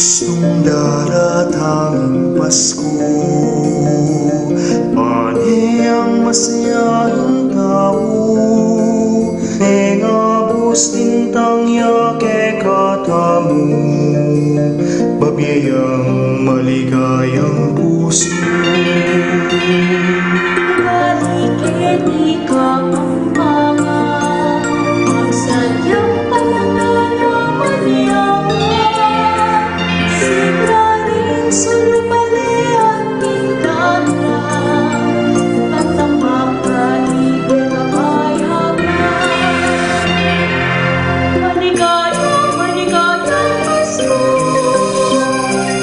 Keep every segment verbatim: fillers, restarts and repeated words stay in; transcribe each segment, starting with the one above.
Nung daratang ing Pasko, pane ang masayahin tau, mengabus ing tangya kekatamu, babie yang maligayang pusu. Balik keti Kapampangan, ang sadyang pangangalaman niya, sigaring sulupalian kita na, pagtambak ka di kapayagan. Maligaya, maligayang Pasko.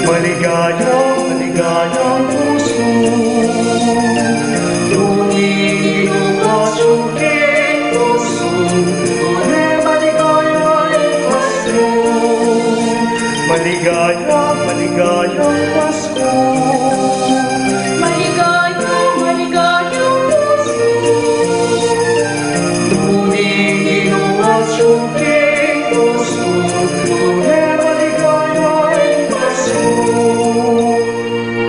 Maligaya, maligayang pusu. Tuni ing Ginu atyu king pusu, tune maligaya ing Pasko. Maligaya, maligayang Pasko. Maligaya, maligayang Pasko. Tuni ing Ginu atyu king pusu, tune maligaya ing Pasko.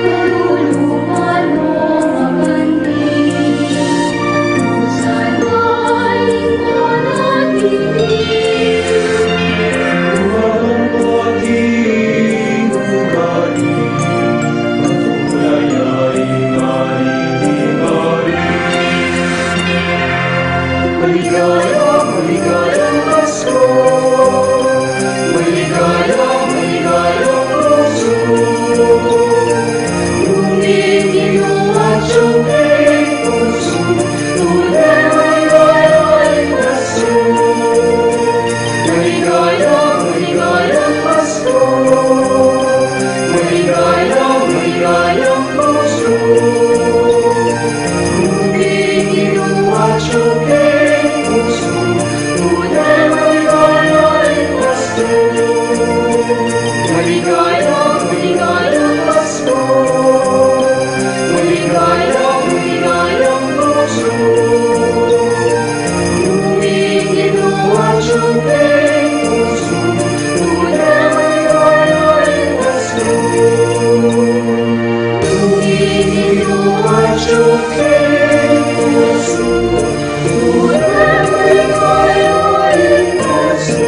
Kalulu, ano, makanti, sana ing manatili. Tuhan pati ugali, matulaya ing ari ni ari. Maligaya, maligayang Pasko. Maligaya, maligayang Pasko. Tuni ing Ginu atyu king pusu, tune maligaya ing Pasko. Maligaya, maligayang Pasko. Maligaya, maligayang Pasko. Tuni ing Ginu atyu king pusu, tune maligaya ing Pasko. Maligaya, maligayang Pasko. Maligaya, maligayang Pasko. Tuni ing Ginu atyu king pusu, tune maligaya ing Pasko. Tuni ing Ginu atyu king pusu, tune maligaya ing Pasko.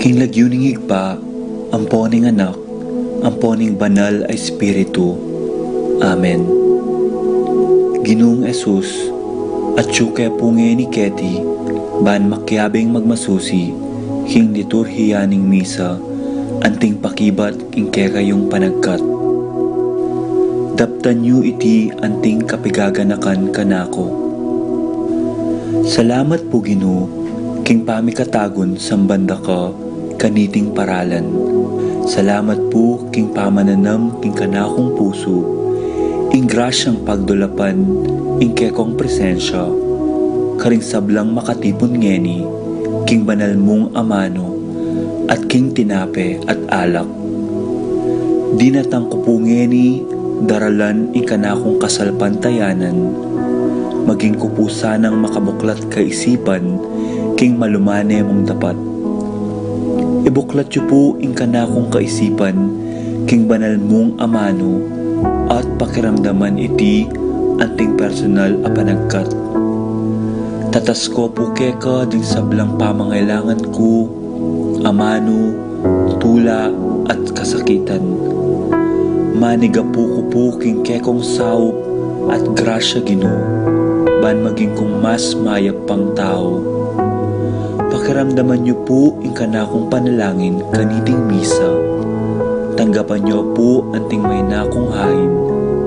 King lagyu ning Ibpa, ampo ning Anak, ampo ning Banal a Espiritu. Amen. Ginung Jesus, atyu ke pu ngeni keti, ban makiabing magmasusi king liturhiya ning misa, anting pakibat ing kekayung panagkat. Daptan yu iti anting kapigaganakan kanaku. Salamat pu, Ginu, king pamikatagun samban da ka kaniting paralan. Salamat pu king pamananam king kanakung pusu ing grasyang pagdulapan ing kekong presensya karing sablang makatipun ngeni king banal mung amanu at king tinape at alak. Dinatang ku pu ngeni daralan ing kanakung kasalpantayanan, maging ku pu sanang makabuklat kaisipan king malumane mung dapat. Ibuklat yu pu ing kanakung kaisipan king banal mung amanu at pakiramdaman iti anting personal a panagkat. Tatasko pu keka ding sablang pamangailangan ku, amanu, tula, at kasakitan. Manigapu ku pu king kekong saup at grasya, Ginu, ban maging kung mas mayap pang tau. Pakiramdaman yu pu ing kanakung panalangin kaniting misa. Tanggapan yu pu anting maina kung hain,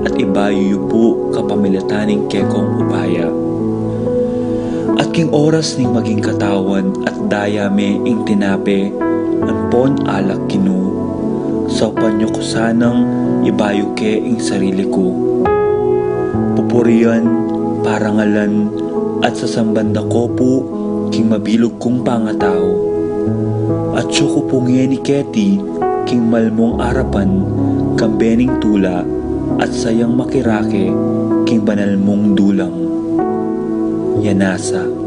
at ibayu yu pu kapamilatan ning kekong upaya. At king oras ning maging katawan at daya me ing tinape ampon alak, Ginu, saupan yu ku sanang ibayu ke ing sarili ku. Pupurian, parangalan, at sasamban da ko pu king mabilug kung pangatau. Atyu ku pu ngeni keti king malmung arapan kambe ning tula at sayang makirake king banal mung dulang. Yanasa.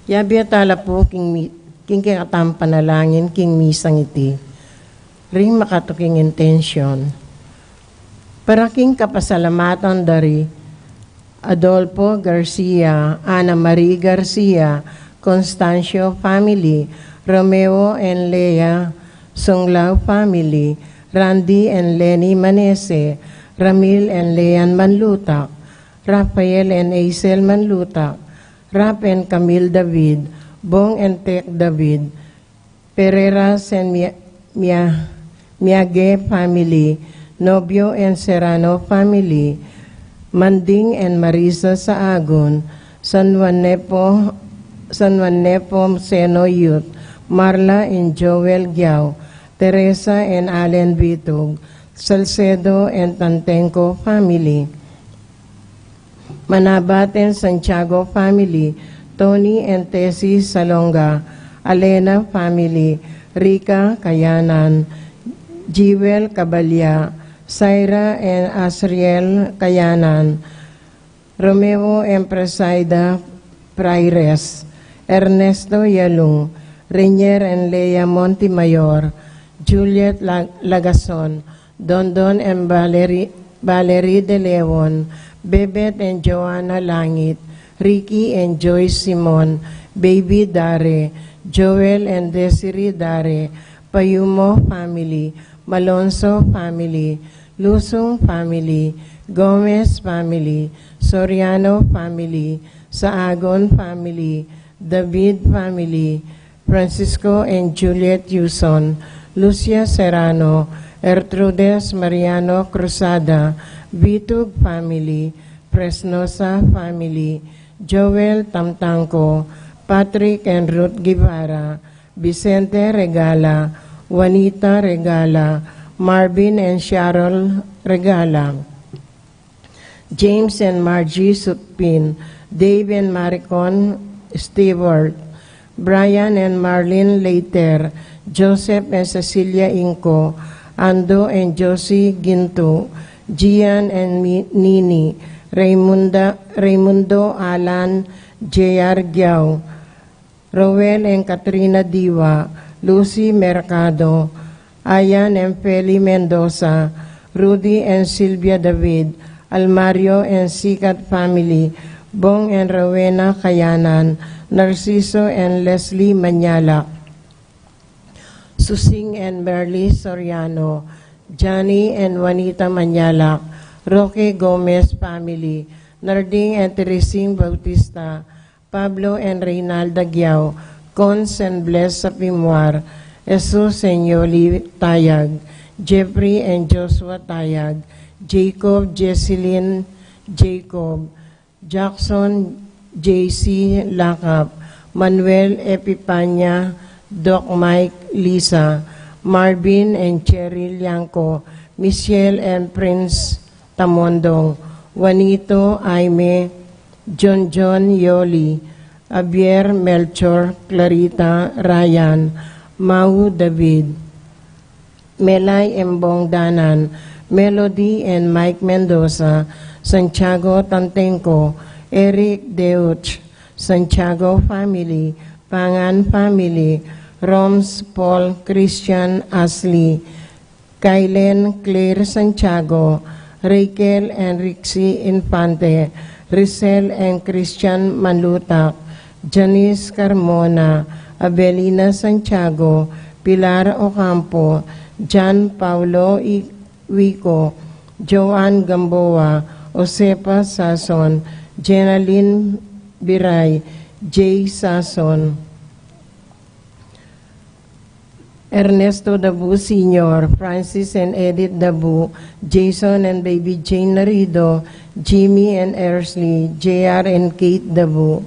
Yabie tala pu king, mi- king kekatang panalangin king misang iti. Ring makatuking intensyon. Para king kapasalamatan dari Adolfo Garcia, Ana Marie Garcia, Constancio family, Romeo and Lea Sunglao family, Randy and Lenny Manese, Ramil and Lean Manlutak, Rafael and Aisel Manlutak, Rap and Camille David, Bong and Tek David, Pereira and Mia- Mia- Miage family, Nobio and Serrano family, Manding and Marisa Saagon, San Juan Nepo, San Juan Nepomuceno Youth, Marla and Joel Giao, Teresa and Allen Bitug, Salcedo and Tantenco family, Manabat and Santiago family, Tony and Tessie Salonga, Alena family, Rica Kayanan, Jewel Cabalya, Syra and Asriel Kayanan, Romeo and Presaida Praires, Ernesto Yalung, Renier and Lea Montemayor, Juliet La- Lagason, Dondon and Valerie, Valerie De Leon, Bebet and Joanna Langit, Ricky and Joyce Simon, Baby Dare, Joel and Desiree Dare, Payumo family, Malonzo family, Lusung family, Gomez family, Soriano family, Saagon family, David family, Francisco and Juliet Yuson, Lucia Serrano, Ertrudes Mariano Cruzada, Bitug family, Fresnosa family, Joel Tamtangco, Patrick and Ruth Guevara, Vicente Regala, Juanita Regala, Marvin and Cheryl Regala, James and Margie Sutpin, Dave and Maricon Stewart, Brian and Marlene Leiter, Joseph and Cecilia Inco, Ando and Josie Ginto, Gian and Mi- Nini, Raymunda, Raymundo Alan, J R Giao, Roel and Katrina Diwa, Lucy Mercado, Ayan and Feli Mendoza, Rudy and Sylvia David, Almario and Sikat family, Bong and Rowena Kayanan, Narciso and Leslie Manyalak, Susing and Merly Soriano, Johnny and Juanita Manyalak, Roque Gomez family, Narding and Teresing Bautista, Pablo and Reynalda Giao, Cons and Bless Sapimwar, Jesus and Yoli Tayag, Jeffrey and Joshua Tayag, Jacob, Jesselyn, Jacob, Jackson, J C Lakap, Manuel Epipania, Doc Mike, Lisa, Marvin and Cheryl Yanco, Michelle and Prince Tamondong, Juanito, Aime, John John, Yoli, Javier, Melchor, Clarita, Ryan, Mau, David, Melay and Bong Danan, Melody and Mike Mendoza, Santiago Tantenco, Eric Deutsch, Santiago family, Pangan family, Roms, Paul, Christian, Ashley, Kylen, Claire Santiago, Raquel and Rixie Infante, Rizal and Christian Manlutak, Janice Carmona, Abelina Santiago, Pilar Ocampo, John Paulo I- Wico, Joan Gamboa, Josefa Sason, Jenalyn Biray, Jay Sason, Ernesto Dabu Senior, Francis and Edith Dabu, Jason and Baby Jane Narido, Jimmy and Ersley, J R and Kate Dabu.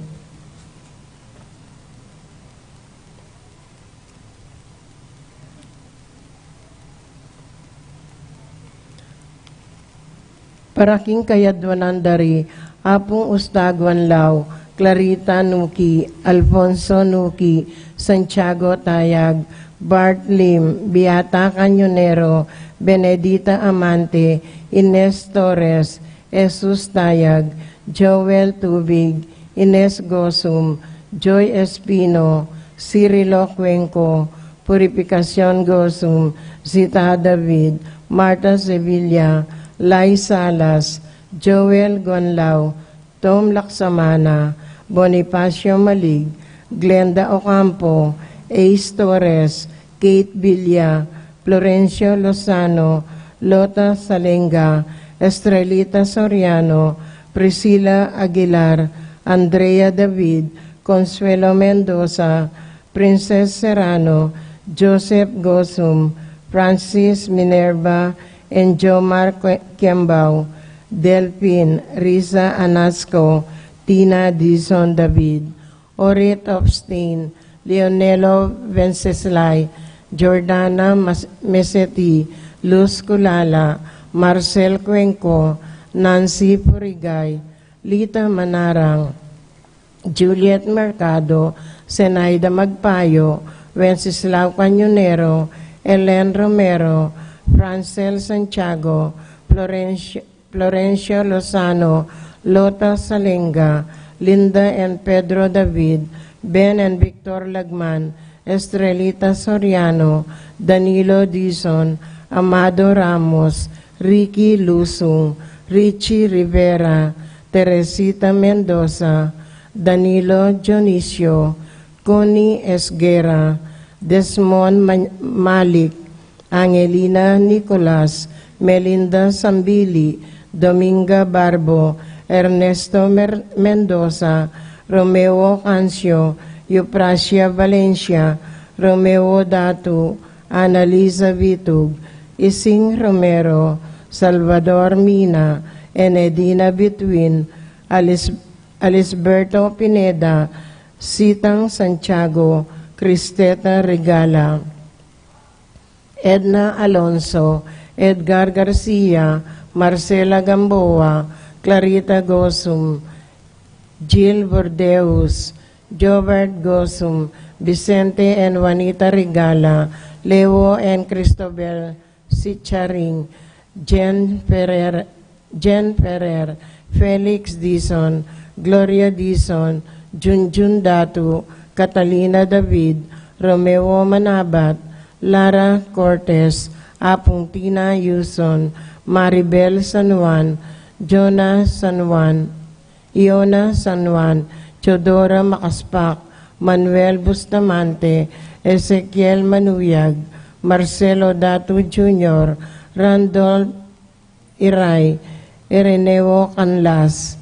Para king kayadwanan dari Apung Ustaguan Lau, Clarita Nuki, Alfonso Nuki, Santiago Tayag, Bart Lim, Beata Cañonero, Benedita Amante, Ines Torres, Jesus Tayag, Joel Tubig, Ines Gosum, Joy Espino, Cirilo Cuenco, Purificacion Gozum, Zita David, Martha Sevilla, Lai Salas, Joel Gonlau, Tom Laksamana, Bonifacio Malig, Glenda Ocampo, Ace Torres, Kate Villa, Florencio Lozano, Lota Salenga, Estrelita Soriano, Priscilla Aguilar, Andrea David, Consuelo Mendoza, Princess Serrano, Joseph Gozum, Francis Minerva, and Jomar Kwe- Kiambao, Delphin, Risa Anasco, Tina Dizon David, Orit Epstein, Leonelo Venceslay, Jordana Mas- Meseti, Luz Culala, Marcel Cuenco, Nancy Purigay, Lita Manarang, Juliet Mercado, Zenaida Magpayo, Wenceslao Cañonero, Ellen Romero, Francel Santiago, Florencio, Florencio Lozano, Lota Salenga, Linda and Pedro David, Ben and Victor Lagman, Estrelita Soriano, Danilo Dizon, Amado Ramos, Ricky Lusung, Richie Rivera, Teresita Mendoza, Danilo Dionisio, Connie Esguerra, Desmond Ma- Malik, Angelina Nicolas, Melinda Sambili, Dominga Barbo, Ernesto Mer- Mendoza, Romeo Cancio, Euprasia Valencia, Romeo Datu, Annalisa Vitug, Ising Romero, Salvador Mina, Enedina Bitwin, Alis- Alisberto Pineda, Sitang Santiago, Cristeta Regala, Edna Alonso, Edgar Garcia, Marcela Gamboa, Clarita Gosum, Jill Bordeus, Jobert Gosum, Vicente and Juanita Regala, Leo and Cristobal Sicharing, Jen Ferrer, Jen Ferrer, Felix Dizon, Gloria Dizon, Junjun Datu, Catalina David, Romeo Manabat, Lara Cortez, Apung Tina Yuson, Maribel San Juan, Jonah San Juan, Iona San Juan, Teodora Makaspak, Manuel Bustamante, Ezekiel Manuyag, Marcelo Datu Junior, Randolph Iray, Ireneo Canlas,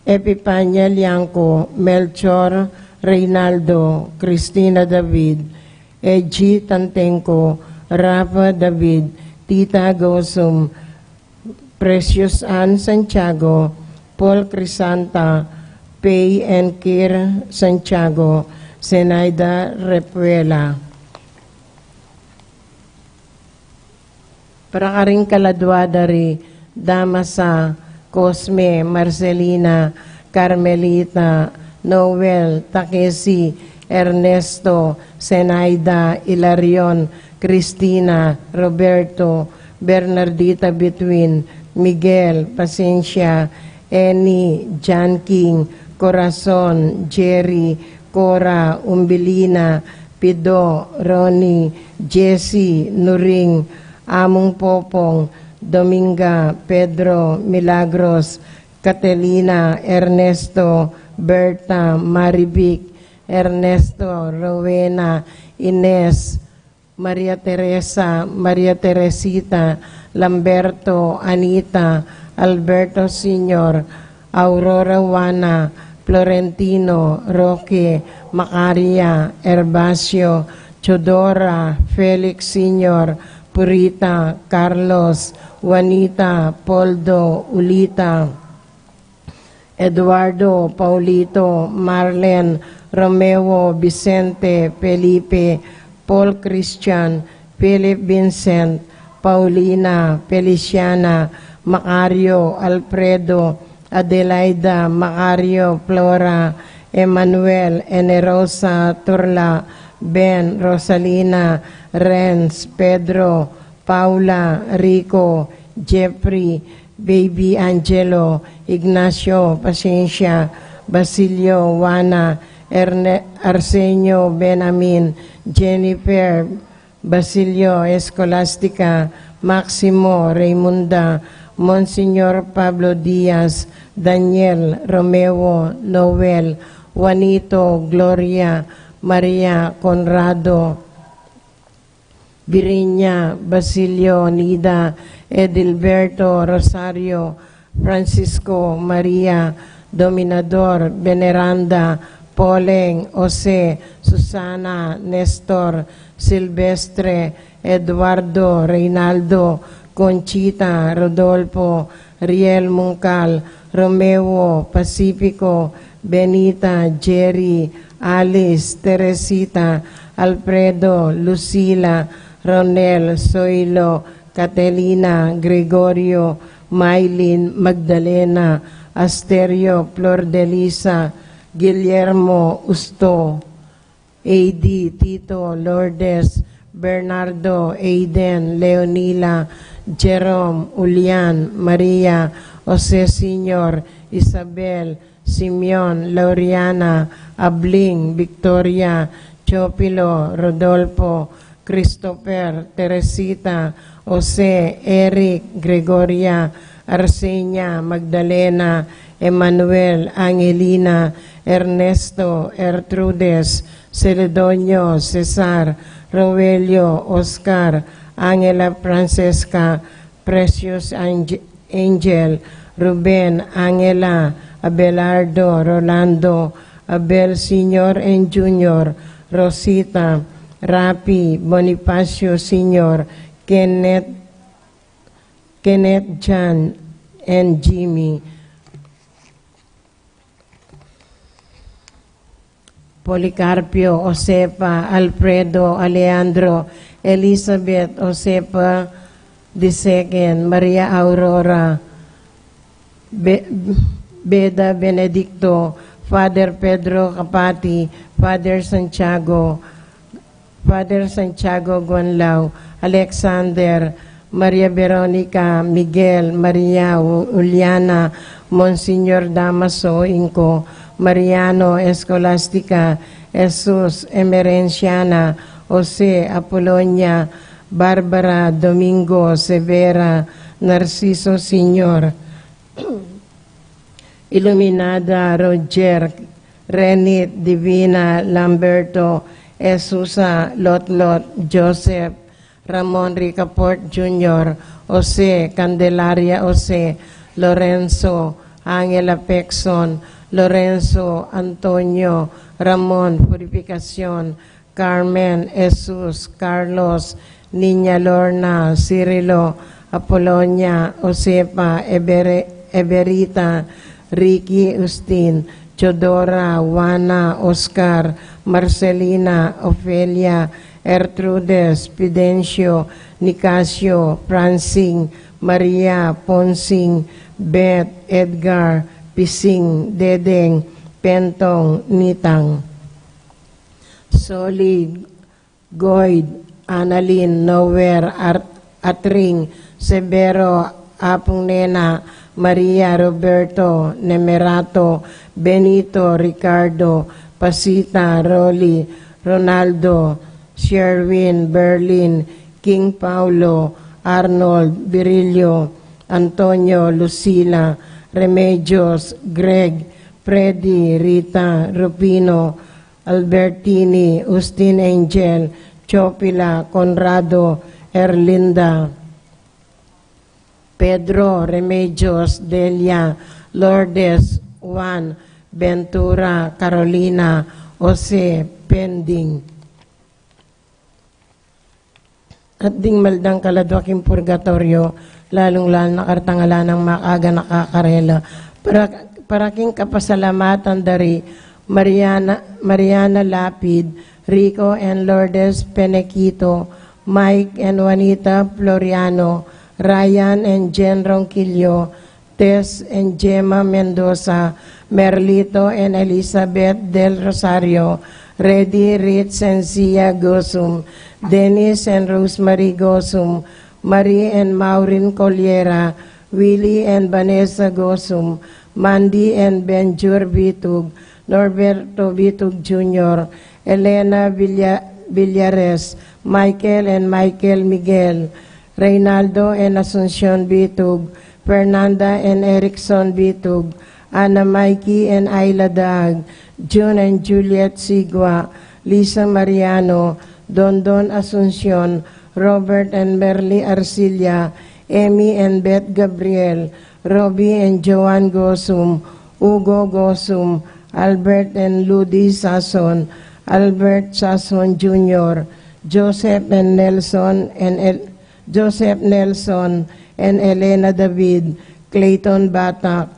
Epipania Liangco, Melchor Reynaldo, Cristina David, Eji Tantengco, Rafa David, Tita Gosum, Precious Ann Santiago, Paul Crisanta, Pay and Kir Santiago, Zenaida Repuela. Para karing kaladua da ri Damasa, Cosme, Marcelina, Carmelita, Noel, Takesi, Ernesto, Zenaida, Ilarion, Cristina, Roberto, Bernardita Bitwin, Miguel, Pasensia, Eni, John King, Corazon, Jerry, Cora, Umbilina, Pido, Ronnie, Jesse, Nuring, Among Popong, Dominga, Pedro, Milagros, Catelina, Ernesto, Berta, Marivic, Ernesto, Rowena, Ines, Maria Teresa, Maria Teresita, Lamberto, Anita, Alberto Senior, Aurora, Juana, Florentino, Roque, Macaria, Herbacio, Teodora, Felix Senior, Purita, Carlos, Juanita, Poldo, Ulita, Eduardo, Paulito, Marlen, Romeo, Vicente, Felipe, Paul Christian, Philip Vincent, Paulina, Feliciana, Macario, Alfredo, Adelaida, Macario, Flora, Emmanuel, Enerosa, Turla, Ben, Rosalina, Renz, Pedro, Paula, Rico, Jeffrey, Baby Angelo, Ignacio, Pasensia, Basilio, Juana, Erne-, Arsenio, Benamin, Jennifer, Basilio, Escolastica, Maximo, Raymunda, Monsignor Pablo Diaz, Daniel, Romeo, Noel, Juanito, Gloria, Maria, Conrado, Virinia, Basilio, Nida, Edilberto, Rosario, Francisco, Maria, Dominador, Veneranda, Poleng, Jose, Susana, Nestor, Silvestre, Eduardo, Reynaldo, Conchita, Rodolfo, Riel Mungkal, Romeo, Pacifico, Benita, Jerry, Alice, Teresita, Alfredo, Lucila, Ronel, Soilo, Catalina, Gregorio, Maylin, Magdalena, Asterio, Flor de Lisa, Guillermo, Usto, A D, Tito, Lourdes, Bernardo, Aiden, Leonila, Jerome, Julian, Maria, Jose Senior, Isabel, Simeon, Lauriana, Abling, Victoria, Teofilo, Rodolfo, Christopher, Teresita, Jose, Eric, Gregoria, Arsenia, Magdalena, Emmanuel, Angelina, Ernesto, Ertrudes, Celedonio, Cesar, Rogelio, Oscar, Angela, Francesca, Precious, Ange-, Angel, Ruben, Angela, Abelardo, Rolando, Abel Senior and Junior, Rosita, Rapi, Bonifacio Senior, Kenneth, Kenneth, John, and Jimmy. Policarpio, Josefa, Alfredo, Alejandro, Elizabeth, Josefa the second, Maria Aurora, Be-, Beda, Benedicto, Father Pedro Capati, Father Santiago, Father Santiago Guanlao, Alexander, Maria Veronica, Miguel, Maria, U-, Juliana, Monsignor Damaso Inco, Mariano, Escolastica, Jesus, Emerenciana, Jose, Apolonia, Barbara, Domingo, Severa, Narciso Senior, Iluminada, Roger, Renit, Divina, Lamberto, Esusa, Lotlot, Joseph, Ramon Ricafort Junior, Jose, Candelaria Jose, Lorenzo, Angela Pexon, Lorenzo, Antonio, Ramon, Purificacion, Carmen, Jesus, Carlos, Niña Lorna, Cirilo, Apolonia, Josefa, Ebere-, Eberita, Ricky, Justin, Teodora, Juana, Oscar, Marcelina, Ofelia, Ertrudes, Fidencio, Nicasio, Francine, Maria, Ponsing, Beth, Edgar, Pising, Dedeng, Pentong, Nitang, Soli, Goid, Annalyn, Noer, Ar-, Atring, Severo, Apung Nena, Maria, Roberto, Nemerato, Benito, Ricardo, Pasita, Rolly, Ronaldo, Sherwin, Berlin, King Paulo, Arnold, Virilio, Antonio, Lucila, Remedios, Greg, Freddy, Rita, Rufino, Albertini, Justin, Angel, Chopila, Conrado, Erlinda, Pedro, Remedios, Delia, Lourdes, Juan, Ventura, Carolina, Jose, Pending. At ding maldang kaladwa king purgatoryo, lalung-lalu na karta ngan lang makaga nakakarela. Para, para king kapasalamatan da ri Mariana, Mariana Lapid, Rico and Lourdes Penequito, Mike and Juanita Floriano, Ryan and Jen Ronquillo, Tess and Gemma Mendoza, Merlito and Elizabeth Del Rosario, Reddy, Ritz and Zia Gosum, Dennis and Rosemary Gosum, Marie and Maureen Coliera, Willie and Vanessa Gosum, Mandy and Benjur Bitug, Norberto Bitug Junior, Elena Villa-, Villares, Michael and Michael Miguel, Reynaldo and Asuncion Bitug, Fernanda and Erickson Bitug, Ana Mikey and Ayla Daag, June and Juliet Sigua, Lisa Mariano, Dondon Asuncion, Robert and Merly Arcilla, Emmy and Beth Gabriel, Robbie and Joan Gosum, Hugo Gosum, Albert and Ludi Sason, Albert Sason Junior, Joseph and Nelson and El-, Joseph Nelson and Elena David, Clayton Batak,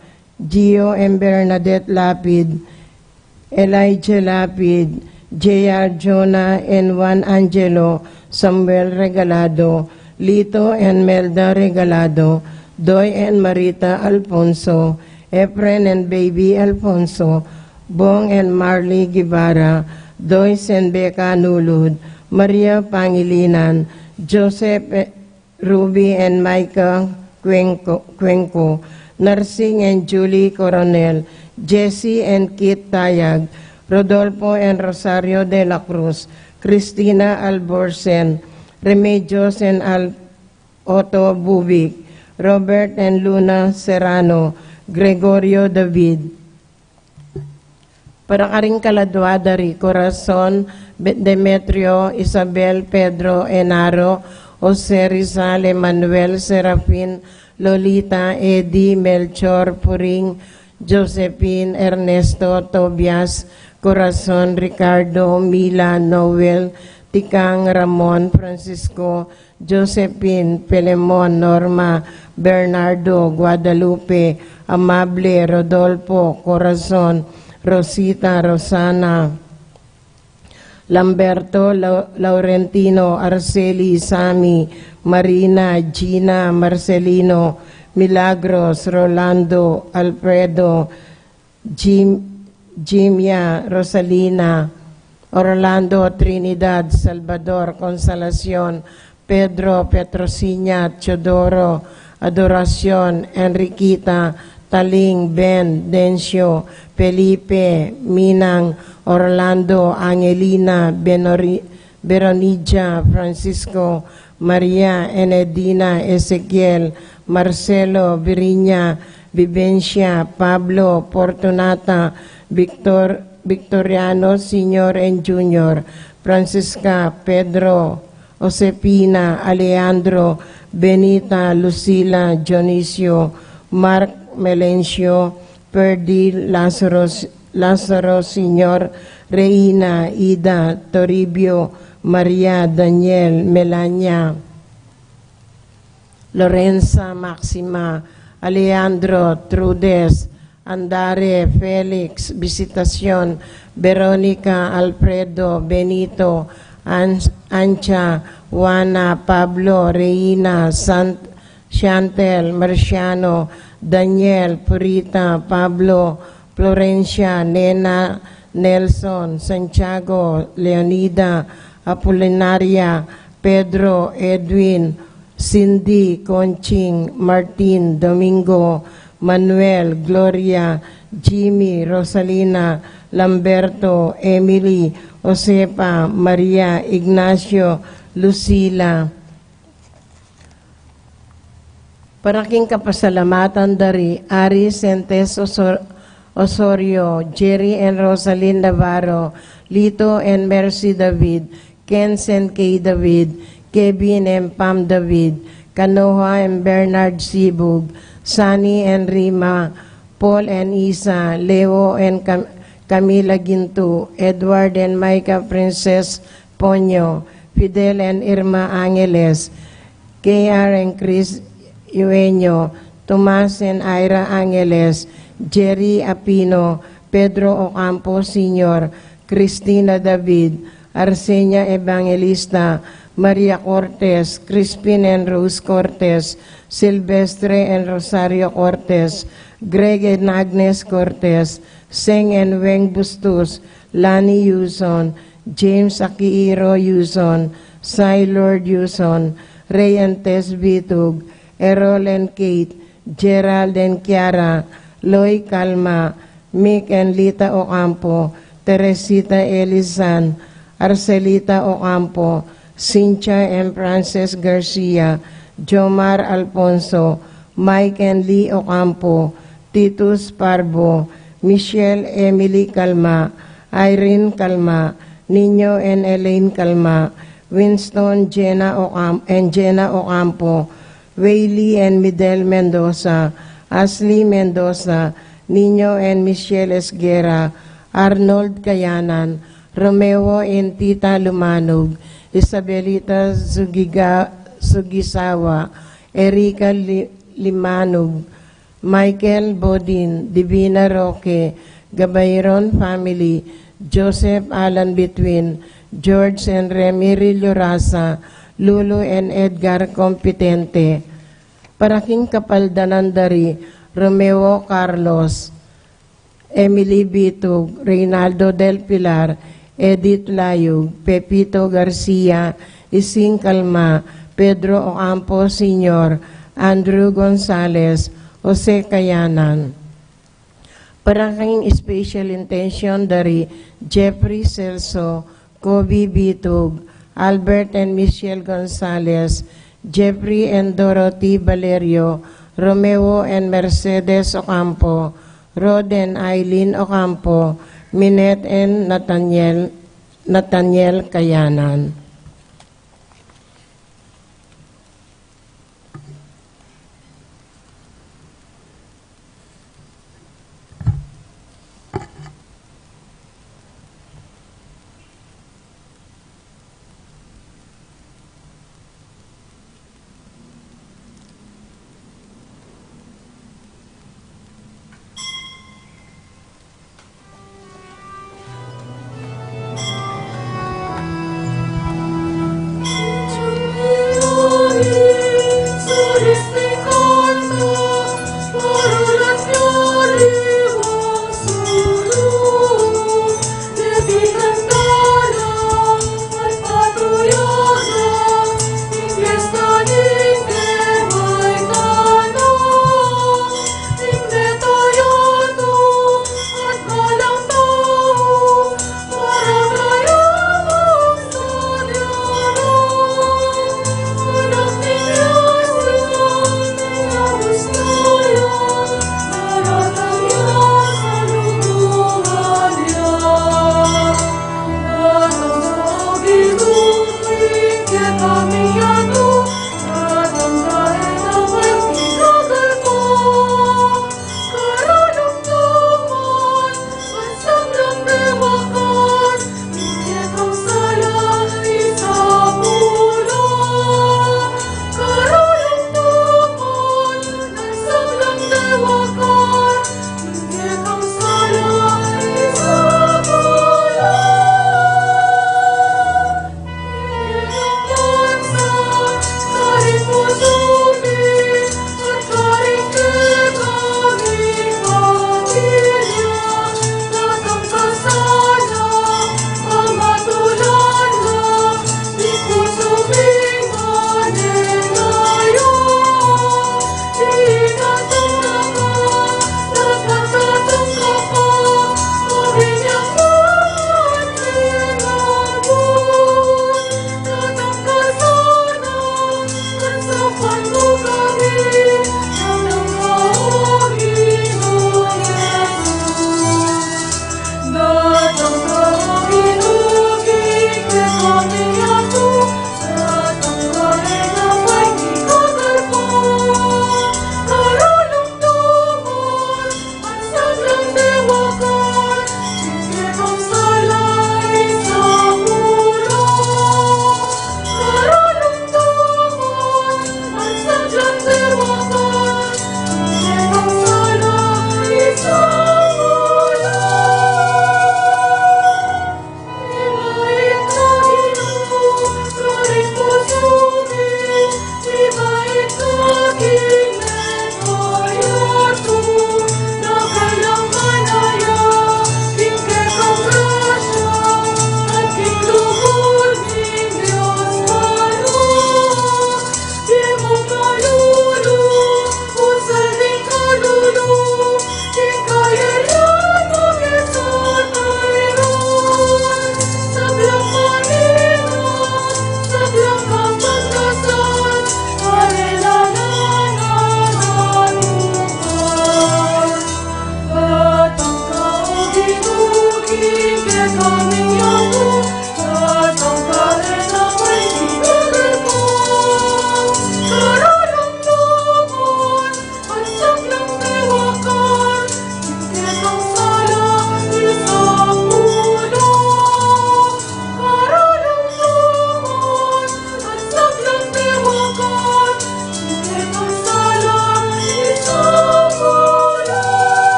Gio and Bernadette Lapid, Elijah Lapid, J R Jonah and Juan Angelo, Samuel Regalado, Lito and Melda Regalado, Doy and Marita Alfonso, Efren and Baby Alfonso, Bong and Marley Guevara, Doy and Becca Nulud, Maria Pangilinan, Joseph Ruby and Micah Cuenco, Cuenco, Narsing and Julie Coronel, Jesse and Kit Tayag, Rodolfo and Rosario de la Cruz, Cristina Alborsen, Remedios and Al-, Otto Bubic, Robert and Luna Serrano, Gregorio David, para karing kaladua da ri Corazon, Be-, Demetrio, Isabel, Pedro, Enaro, Jose, Rizal, Emmanuel, Serafin, Lolita, Eddie, Melchor, Puring, Josephine, Ernesto, Tobias, Corazon, Ricardo, Mila, Noel, Tikang, Ramon, Francisco, Josephine, Filemon, Norma, Bernardo, Guadalupe, Amable, Rodolfo, Corazon, Rosita, Rosana, Lamberto, Lau-, Laurentino, Araceli, Sammy, Marina, Gina, Marcelino, Milagros, Rolando, Alfredo, Jim-, Jimia, Rosalina, Orlando, Trinidad, Salvador, Consolacion, Pedro, Petrosiña, Teodoro, Adoracion, Enriquita, Taling, Ben, Dencio, Felipe, Minang, Orlando, Angelina, Benori-, Veronilla, Francisco, Maria, Enedina, Ezequiel, Marcelo, Viriña, Vivencia, Pablo, Fortunata, Victor, Victoriano Senior and Junior, Francisca, Pedro, Josefina, Alejandro, Benita, Lucila, Dionisio, Mark, Melencio, Perdi, Lazaro, Lazaro Senior, Reina, Ida, Toribio, Maria, Daniel, Melania, Lorenza, Maxima, Alejandro, Trudes, Andare, Felix, Visitacion, Veronica, Alfredo, Benito, An-, Ancha, Juana, Pablo, Reina, Sant-, Chantel, Marciano, Daniel, Purita, Pablo, Florencia, Nena, Nelson, Santiago, Leonida, Apolinaria, Pedro, Edwin, Cindy, Conching, Martin, Domingo, Manuel, Gloria, Jimmy, Rosalina, Lamberto, Emily, Josefa, Maria, Ignacio, Lucila. Para king kapasalamatan da ri Ari Sentes Osor-, Osorio, Jerry and Rosalyn Navarro, Lito and Mercy David, Ken and Kay David, Kevin and Pam David, Kanoha and Bernard Sibug, Sunny and Rima, Paul and Isa, Leo and Cam-, Camila Ginto, Edward and Micah Princess Ponyo, Fidel and Irma Angeles, K R and Chris Eugenio, Tomas and Ira Angeles, Jerry Apino, Pedro Ocampo Senior, Cristina David, Arsenia Evangelista, Maria Cortez, Crispin and Rose Cortez, Silvestre and Rosario Cortez, Greg and Agnes Cortez, Seng and Weng Bustos, Lani Yuson, James Akihiro Yuson, Cy Lord Yuson, Ray and Tess Bitug, Errol and Kate, Gerald and Kiara, Loy Calma, Mick and Lita Ocampo, Teresita Elizan, Arcelita Ocampo, Cynthia and Frances Garcia, Jomar Alfonso, Mike and Lee Ocampo, Titus Parbo, Michelle Emily Calma, Irene Calma, Nino and Elaine Calma, Winston Jenna Ocam- and Jenna Ocampo, Waylee and Midel Mendoza, Ashley Mendoza, Nino and Michelle Esguerra, Arnold Kayanan, Romeo and Tita Lumanug, Isabelita Zugiga- Zugisawa, Erica Li- Limanug, Michael Bodin, Divina Roque, Gabayron family, Joseph Alan Between, George and Remy Rilloraza, Lulu and Edgar Competente. Para king kapaldanan da ri Romeo Carlos, Emily Bitug, Reynaldo del Pilar, Edith Layug, Pepito Garcia, Ising Calma, Pedro Ocampo Senior, Andrew Gonzalez, Jose Kayanan. Para king special intention da ri Jeffrey Celso, Kobe Bitug, Albert and Michelle Gonzalez, Jeffrey and Dorothy Valerio, Romeo and Mercedes Ocampo, Rod and Eileen Ocampo, Minette and Nathaniel, Nathaniel Kayanan.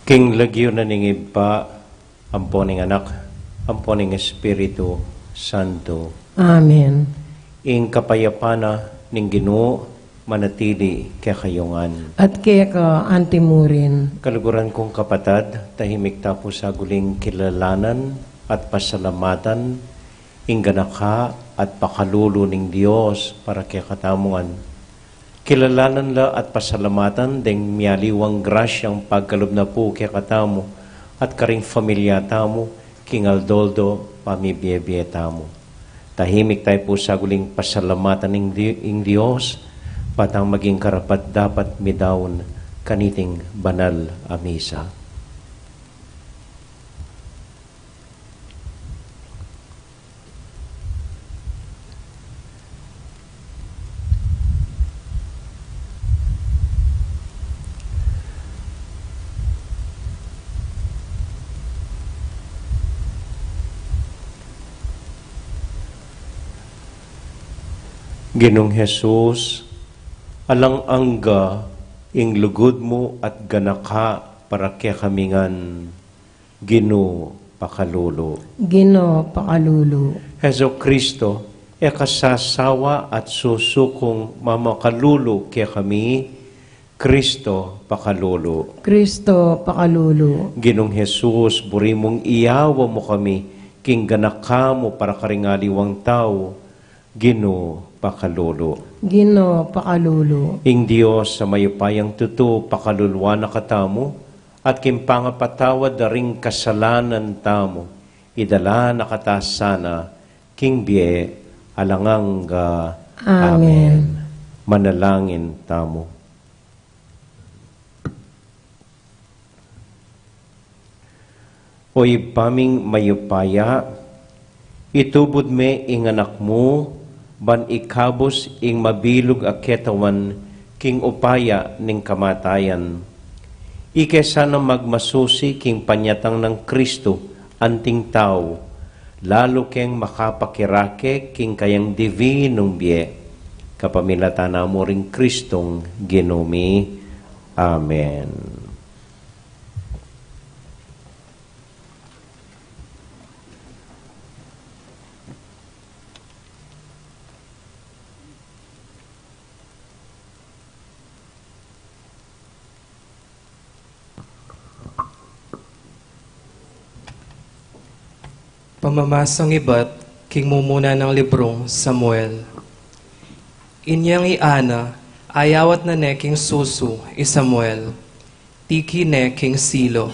King lagyu na ning Ibpa, ampo ning Anak, ampo ning Espiritu Santo. Amen. Ing kapayapan na ning Ginu manatili kekayu ngan. At keka antimurin. Kaluguran kung kapatad, tahimik ta pu saguling kilalanan at pasalamatan ing ganaka at pakalulu ning Dios para kekatamu ngan. Kilalanan la at pasalamatan deng mialiwang grasyang pagkalub na pu kekatamu at karing familia tamu king aldo-aldo pamibiebie tamu. Tahimik tayu pu saguling pasalamatan ing Di-, ing Dios, patang maging karapat-dapat midaun kaniting banal a misa. Ginung Jesus, alang angga ing lugud mu at ganaka para kekami ngan. Ginu, pakalulu. Ginu, pakalulu. Jesu Kristo, e ka sasawa at susu kung mamakalulu kekami. Kristo, pakalulu. Kristo, pakalulu. Ginung Jesus, buri mung iyawa mu kami king ganaka mu para karing aliwang tau. Ginu, pakalulu. Ginu, pakalulu. Ing Dios a mayupayang tutu pakaluluan na katamu, at king pangapatawad da ring kasalanan tamu, idala na kata sana king bie alang angga. Amen. Amen. Manalangin tamu. O Ibpa ming mayupaya, itubud me ing Anak mu, ban ikabus ing mabilug a ketawan king upaya ning kamatayan. Ike sana magmasusi king panyatang nang Kristu anting tau, lalu keng makapakirake king kayang divinung bie. Kapamilatan na mu ring Kristong Ginu mi. Amen. Pamamasang ibat king mumuna nang librung Samuel. Inyang i Ana, ayawat na ne king susu i Samuel, tiki ne king Silo.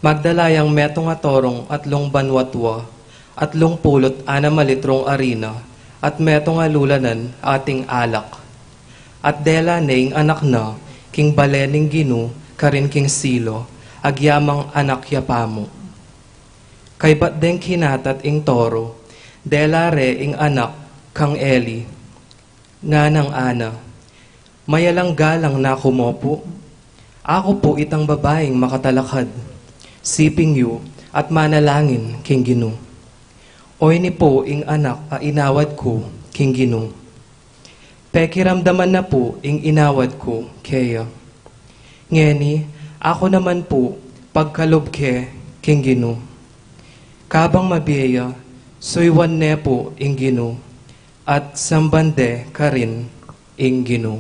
Magdala yang metung a torong atlung banwatwa, atlung pulut anam a litrung arina, at metung a lulanan ating alak. At dela ne ing anak na king bale ning Ginu karin king Silo, agyamang anak ya pamu. Kaybat deng kinatat ing toro, dela re ing anak kang Eli, nganang Ana, "Mayalang galang na ku mu pu. Aku pu itang babaing makatalakad. Siping yu at manalangin king Ginu. Oyni pu ing anak a inawad ku king Ginu. Pekiramdaman na pu ing inawad ku keya. Ngeni, aku naman pu pagkalub ke king Ginu. Kabang mabie ya, suyuan ne pu ing Ginu, at samban de karin ing Ginu."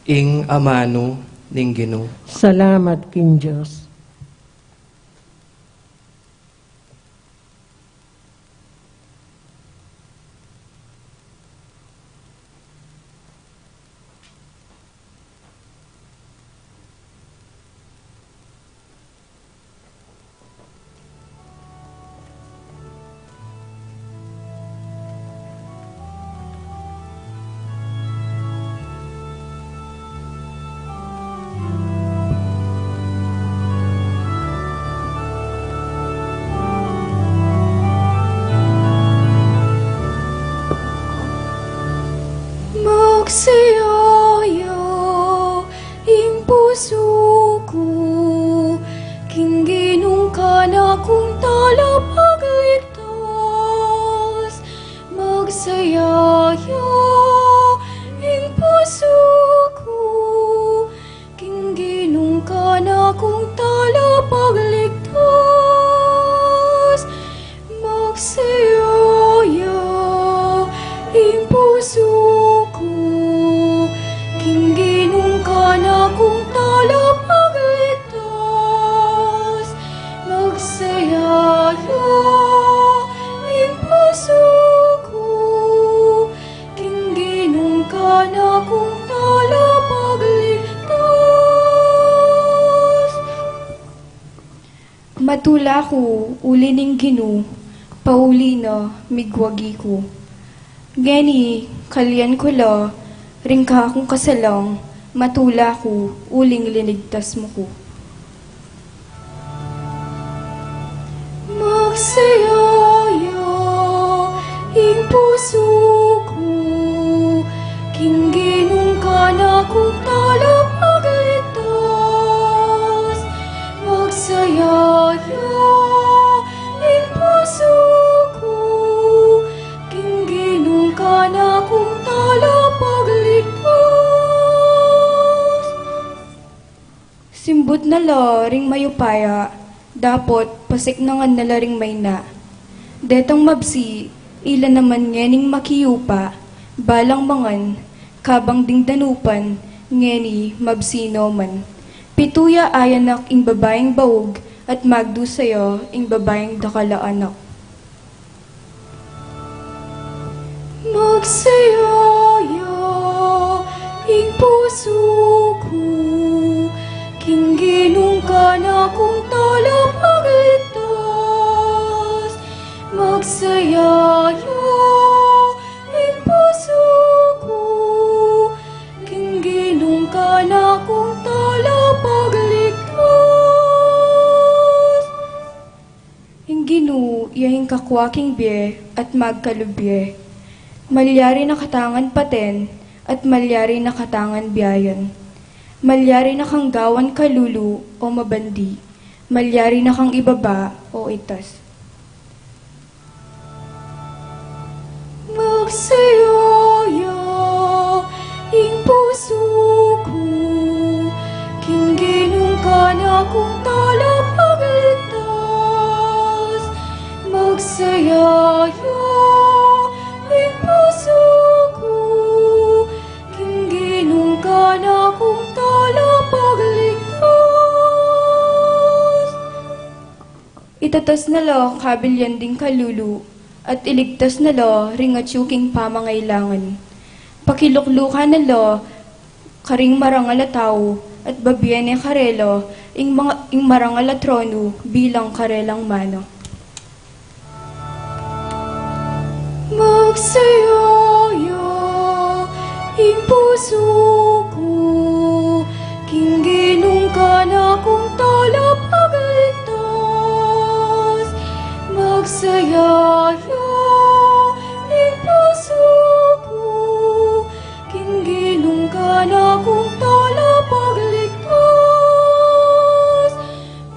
Ing amanu ning Ginu. Salamat king Dios. Magsaya ya ing pusu ku, king Ginung kanakung talapagligtas. Magsaya ya ing pusu ku, king Ginung Matula ku uli ning Ginu, pauli na migwagi ku. Ngeni, kalyan ku la ring kakung kasalang, matula ku uling linigtas mu ku. Magsaya ya ing pusu ku, king Ginung kanakung talapagligtas. Magsaya ya ing pusu ku, king Ginung kanakung talapagligtas. Simbut na la ring mayupaya, dapot pasiknangan na la ring maina. Detang mabsi, ila naman ngening makiyupa, balang mangan, kabang ding danupan, ngeni mabsi no man. Pitu ya ayanak ing babaing baug, at magdusa ya ing babaing dakal a anak. Magsaya ya ing pusu ku, king Ginung kanakung talapagligtas. Magsaya ya ing pusu ku, king Ginung kanakung talapagligtas. Ing Ginu ya ing kakua king bie at magkalub ye. Malyari na katangan paten, at malyari na katangan biayan. Malyari na kang gawan kalulu o mabandi. Malyari na kang ibaba o itas. Magsaya ya ing pusu ku, king Ginung kanakung talapagligtas. Magsaya ya ing pusu ku, king Ginung kanakung talapagligtas. Itatas na la kabilyan ding kalulu, at iligtas na la ring atyu king pamangailangan. Pakiluklukan na la karing marangal a tau, at babie ne karela ing, mga, ing marangal a tronu bilang karelang mana. Magsaya ya ing pusu ku, king Ginung kanakung talapagligtas. Magsaya ya ing pusu ku, king Ginung kanakung talapagligtas.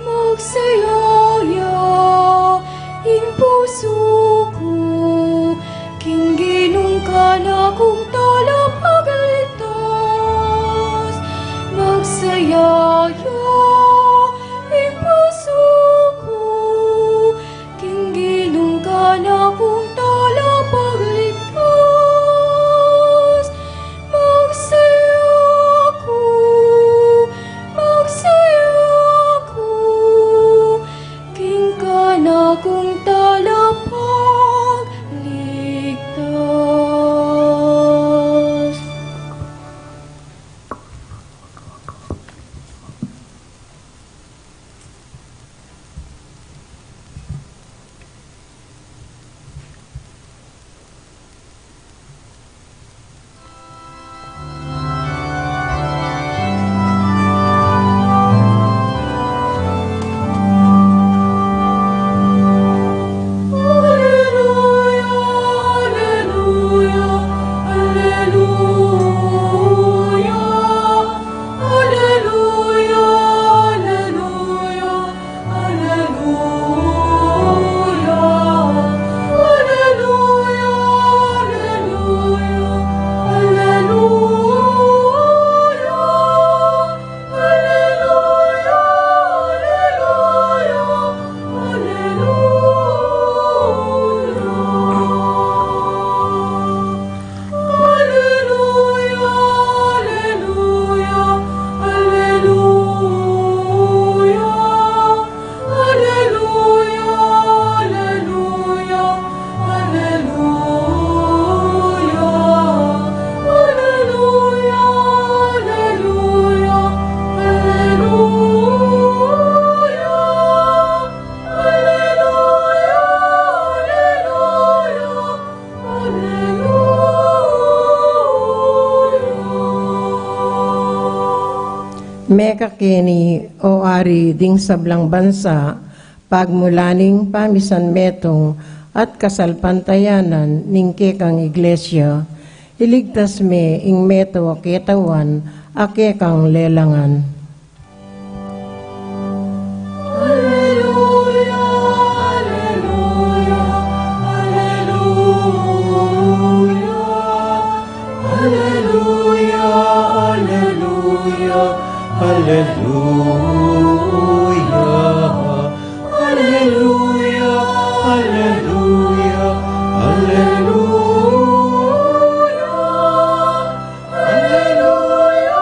Magsaya ya ing pusu ku, king Ginung kanakung talapagligtas. Mekakeni, o Ari, ding sablang bansa, pagmula ning pamisan metung at kasalpantayanan ning kekang iglesia, iligtas me ing meto a ketawan a kekang lelangan. Alleluia, alleluia, alleluia. Alleluia, alleluia, alleluia. Alleluia, alleluia, alleluia. Alleluia,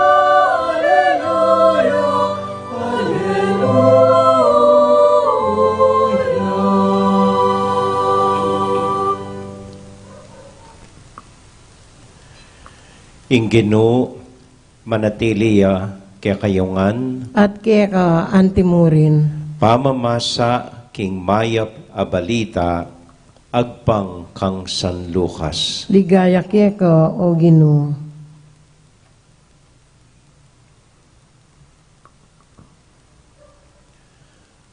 alleluia, alleluia. Ing Ginu manatili ya kekayu ngan. At keka antimurin. Pamamasa king mayap a balita agpang kang San Lucas. Ligaya keka, o Ginu.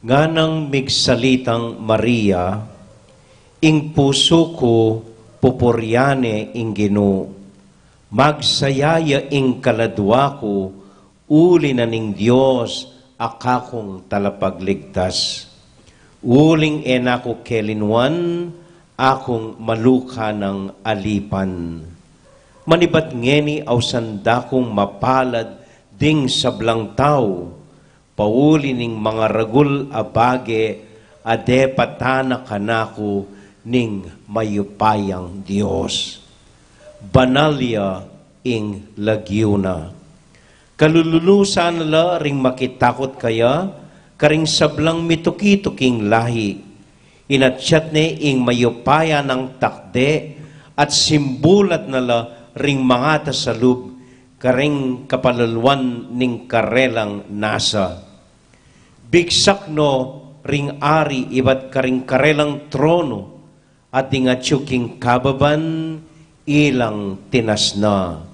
Nganang migsalitang Maria, ing pusu ku pupurian ne ing Ginu, magsaya ya ing kaladua ku, uli na ning Dios a kakung talapagligtas. Uling e na ku kelinwan, akung maluka nang alipan. Manibat ngeni ausan da kung mapalad ding sablang tau, pauli ning mangaragul a bage a depatan na kanaku ning mayupayang Dios. Banal ya ing lagyu na. Kalululusan na la ring makitakut kaya, karing sablang mituki-tuking lahi. Inatyat ne ing mayupaya nang takde at simbulat na la ring mangatasalub karing kapalaluan ning karelang nasa. Bigsak no ring ari ibat karing karelang trono, at ding atyu king kababan ilang tinasna.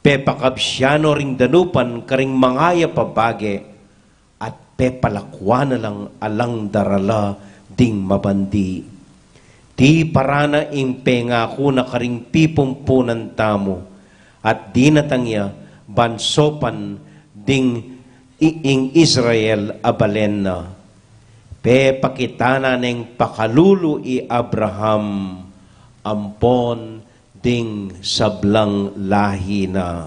Pepakabsya no ring danupan karing mangayap a bage, at pepalakwan na lang alang darala ding mabandi. Tiparan na ing pengaku na karing pipumpunan tamu, at dinatang ya ban sopan ding i-, ing Israel a balen na. Pepakita na neng pakalulu i Abraham ampon ding sablang lahi na.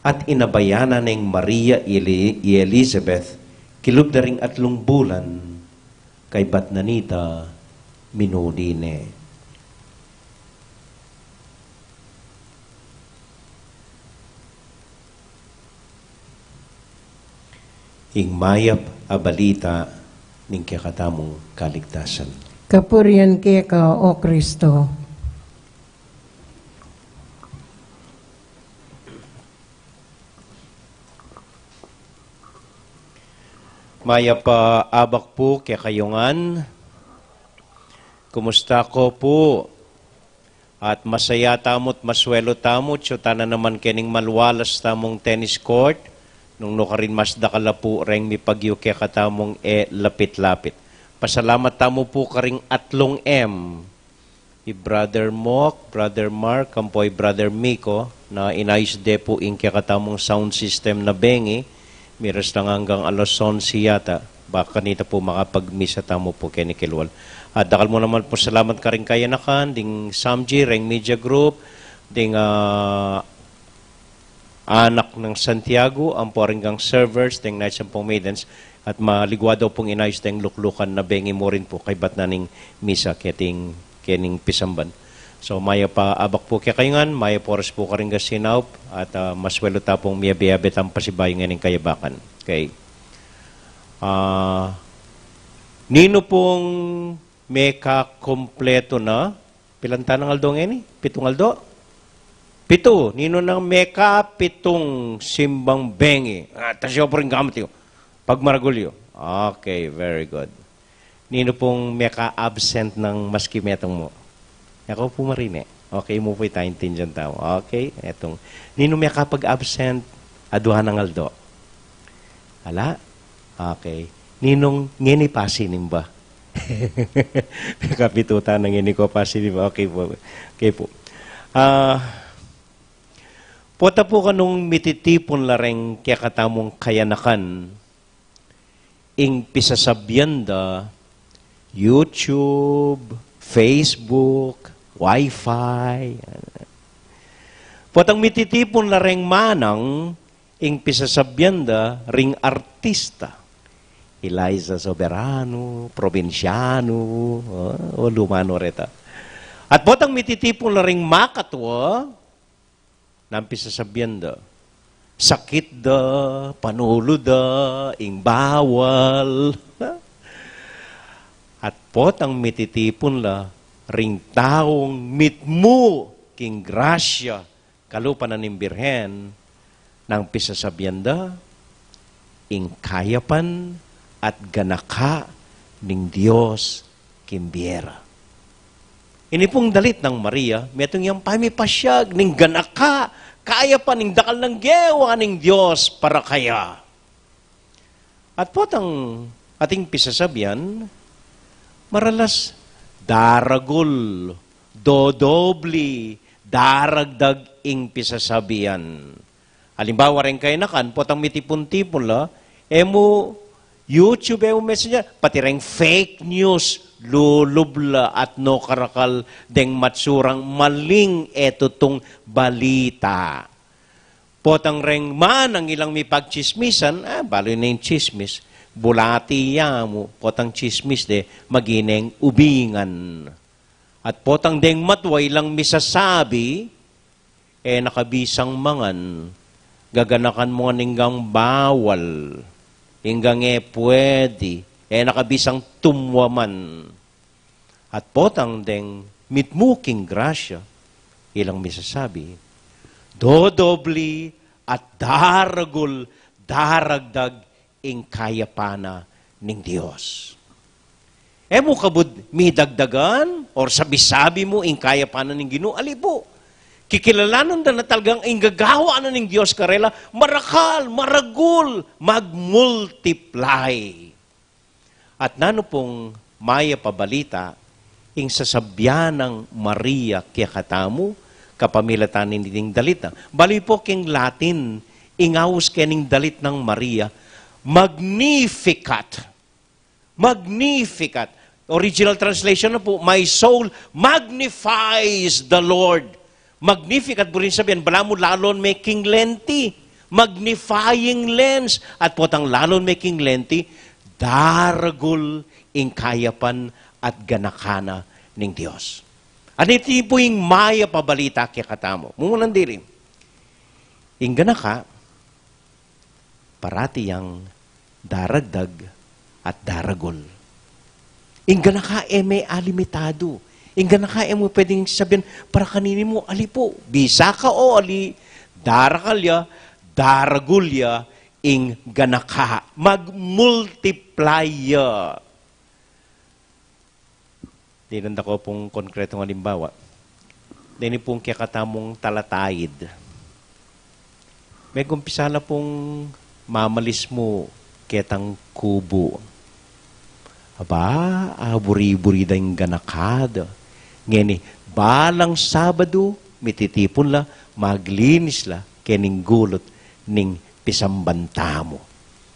At inabayanan neng Maria i Eli-, i Elizabeth, kilub da ring atlung bulan, kaybat na nita minuli ne. Ing mayap a balita ning kekatamung kaligtasan. Kapurian keka, O Kristo. Mayap a abak pu kekayu ngan. Kumusta ko pu? At masaya tamu't maswelu tamu, atyu tana naman kening malualas tamung tennis court, nung nukarin mas dakal a pu reng mipagyu kekatamung e lapit-lapit. Pasalamat tamu pu karing atlung M, i Brother Mok, Brother Mark, ampo i Brother Miko, na inayus de pu ing kekatamung sound system na bengi, miras lang anggang alas onse yata, baka kanita pu makapagmisa tamu pu keni kilwal. At dakal mu naman pu salamat karing kayanakan, ding Samji, reng media group, ding, ah, anak nang Santiago, ampo ring gang servers, ding Knights ampo Maidens, at maligwa daw pung inayus ding luklukan na bengi mu rin pu, kaybat na ning misa, keting, kening pisamban. So, mayap a abak pu kekayu ngan, mayap a oras pu karing gasinaup, at, ah, maswelu ta pung miyabe-yabe tang pasibayu ngening kayabakan. Okay. Ah, ninu pung mekakumpletu na, pilan tanang aldo ngeni? Pitung aldo? Pitu. Ninu nang mekapitung simbang bengi? Ah, tasyo pu ring gamit yu. Pagmaragul yu. Okay, very good. Ninu pung meka-absent nang maski metung mu? Aku pu marine. Okay mu pu, ita intindian tamu. Okay, etung. Ninu mekapag-absent Adua nang aldo. Ala? Okay. Ninong, ngeni pa sinimba. Kapitutan na ngeni ko pa sinimba. Okay po. Okay po. Ah, pota po kanung mititipun la reng kekatamung kayanakan, ing pisasabian da, YouTube, Facebook, Wi-Fi. Potang mititipun la reng manang, ing pisasabian da ring artista. Eliza Soberano, Provinciano, o, o lumano reta. At potang mititipun la ring makatwa, nang pisasabian da, sakit da, panulu da, ing bawal. At potang mititipun la ring taung mitmu king grasya kalupa na ning Birhen, nang pisasabian da, ing kayapan at ganaka ning Dios king bie ra. Ini pung dalit nang Maria, metung yang pamipasiag ning ganaka, kayapan ning dakal nang gewa ning Dios para kaya. At potang ating pisasabian, maralas daragul, dodobli, daragdag ing pisasabian. Alimbawa, reng kayanakan, potang mitipun-tipun la, e mu YouTube, e mu Messenger, pati reng fake news, lulub la at no karakal deng matsurang maling e tutung balita. Potang reng manang ilang mipagtsismisan, ah, balu na ing tsismis, bulati ya mu, potang tsismis de, maging ubingan. At potang deng matwa ilang misasabi, e na kabisang mangan, gaganakan mu ngan ing bawal, ing e pwede, e na kabisang tumwaman. At potang deng mitmu king grasya, ilang misasabi, dodobli at daragul, daragdag ing kayapan na ning Dios. E mu kabud midagdagan or sabi-sabi mu ing kayapan na ning Ginu? Ali pu. Kikilalanan da na talagang ing gagawan na ning Dios karela, marakal, maragul, magmultiply. At nanu pung mayap a balita, ing sasabian nang Maria kekatamu, kapamilatan ning dalit na. Bali pu king Latin, ing aus kening dalit nang Maria, Magnificat. Magnificat. Original translation na pu, "My soul magnifies the Lord." Magnificat, buring sabian, balamu lalon me king lenti. Magnifying lens. At potang lalon me king lenti, daragul ing kayapan at ganaka na ning Dios. At iti pu ing mayap a balita kekatamu. Mumunan dili. Ing ganaka, parati yang daragdag at daragul. Ing ganaka e me alimitadu. Ing ganaka e mu pwedeng sabian, para kanini mu, ali pu, bisa ka o ali, darakal ya, daragul ya, ing ganaka, magmultiply ya. Dinan da ko pung konkretong alimbawa. Deni pung kekatamung talataid. Megumpisa la pung mamalis mu ketang kubu. Aba, aburi-buri da ing ganaka da. Ngeni, balang Sabadu, mititipun la, maglinis la, kening gulut ning pisamban tamu.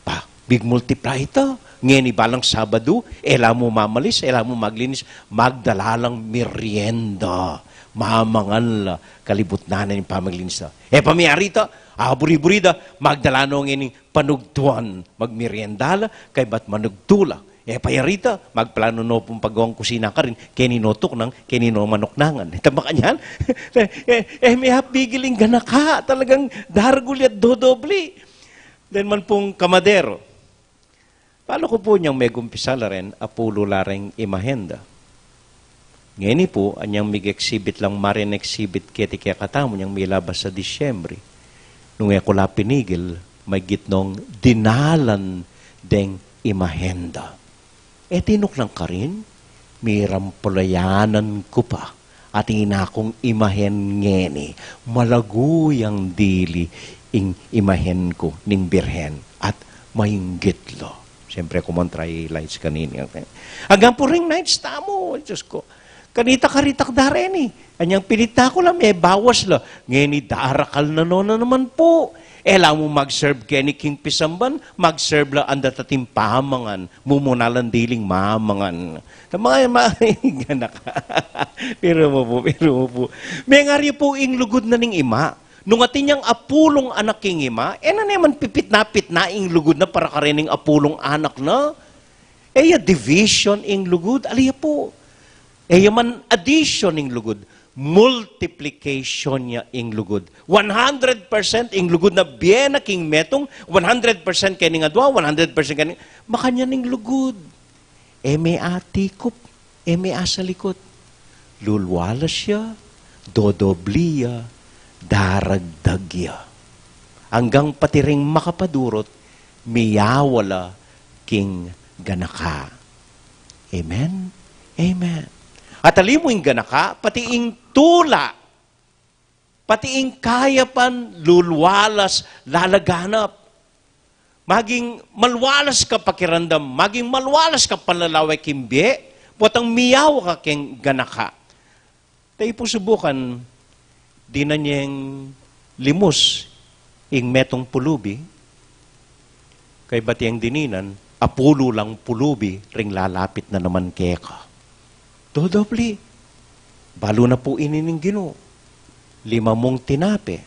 Pa, big multiply ita. Ngeni balang Sabadu, e la mu mamalis, e la mu maglinis, magdala lang merienda. Mamangan la, kalibutnan na ning pamaglinis na. E pa miyari ita, aburi-buri da, magdala no ngening panugtuan, magmerienda la, kaybat manugtu la. E pa yari ita, magplano no pung pagawang kusina karin, keni no tuknang, keni no manuknangan. Ita makanyan? E, e, e, mihap bigil ing ganaka, talagang daragul ya dodobli. Then man pung kamadero. Pala ku pu nyang megumpisa la ren, apulu la reng imahen da. Ngeni pu, anyang mig-exhibit lang marin exhibit keti kekatamu nyang milabas a Disyembre. Nung e ku la pinigil, maygit nong dinalan deng imahen da. E tinuknang karin, mirampulayanan ku pa, atin akung imahen ngeni, malagu yang dili, ing imahen ku ning Birhen at mainggit la. Siyempre, kumontra i Lights kanini. Anggang pu ring nights tamu, Diyos ko. Kanita karitak da reni. Anyang pinita ku la, mebawas la. Ngeni darakal na nona naman pu. E la mu mag-serve keni king pisamban, mag-serve la anda tating pamangan. Mumuna lang diling mamangan. Tama nga, ma-, ganaka. Pero mu pu, pero mu pu. Mengarya pu ing lugud na ning ima. Nung atin yang apulung anak king ima, e na ne man pipitna-pitna ing lugud na para karening apulung anak na. E ya division ing lugud, ali ya pu. E ya man addition ing lugud. Multiplication ya ing lugud. One hundred percent ing lugud na bie na king metung, one hundred percent kening adwa, one hundred percent kening, makanyan ing lugud. E me atikup, e me asalikut. Lulwalas ya, dodobli ya, daragdag ya. Anggang pati ring makapadurut, miyawa la king ganaka. Amen? Amen. At ali mu ing ganaka, pati ing tula, pati ing kayapan, lulwalas, lalaganap. Maging malwalas ka pakiramdam, maging malwalas ka panlalawe king bie, potang miyawa ka king ganaka. Tayu pu subukan, dinan yeng limus ing metung pulubi, kaybat yeng dininan, apulu lang pulubi ring lalapit na naman keka. Dodobli. Balu na pu ini ning Ginu. Lima mung tinape,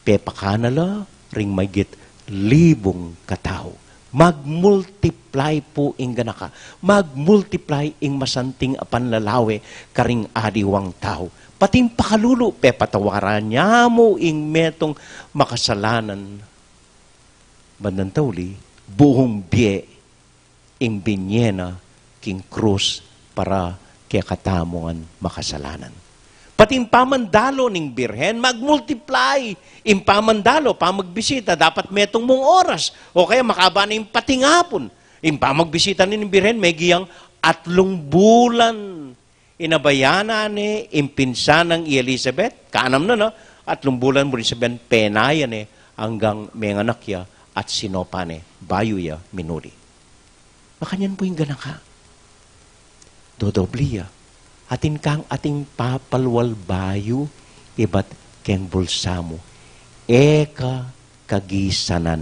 pepakana la ring mayigit libung katau. Mag-multiply pu ing ganaka. Mag-multiply ing masanting a panlalawe karing aliwang tau. Pati ing pakalulu, pepatawaran ya mu ing metung makasalanan. Bandang tauli, buung bie ing binie na king krus para kekatamu ngan makasalanan. Pati ing pamandalo ning Birhen, mag-multiply ing pamandalo, pamagbisita, dapat metung mung oras, o kaya makaba na ing patingapun. Ing pamagbisita ning Birhen, megiang atlung bulan. Inabayan na ne ing pinsan nang i Elizabeth, kanam na, no? Atlung bulan mu rin sabian, penaya ne, anggang menganak ya, at sinopa ne, bayu ya minuli. Makanyan pu ing ganaka. Dodobli ya. Atin kang ating papalwal bayu, ibat keng bulsa mu. E ka kagisanan.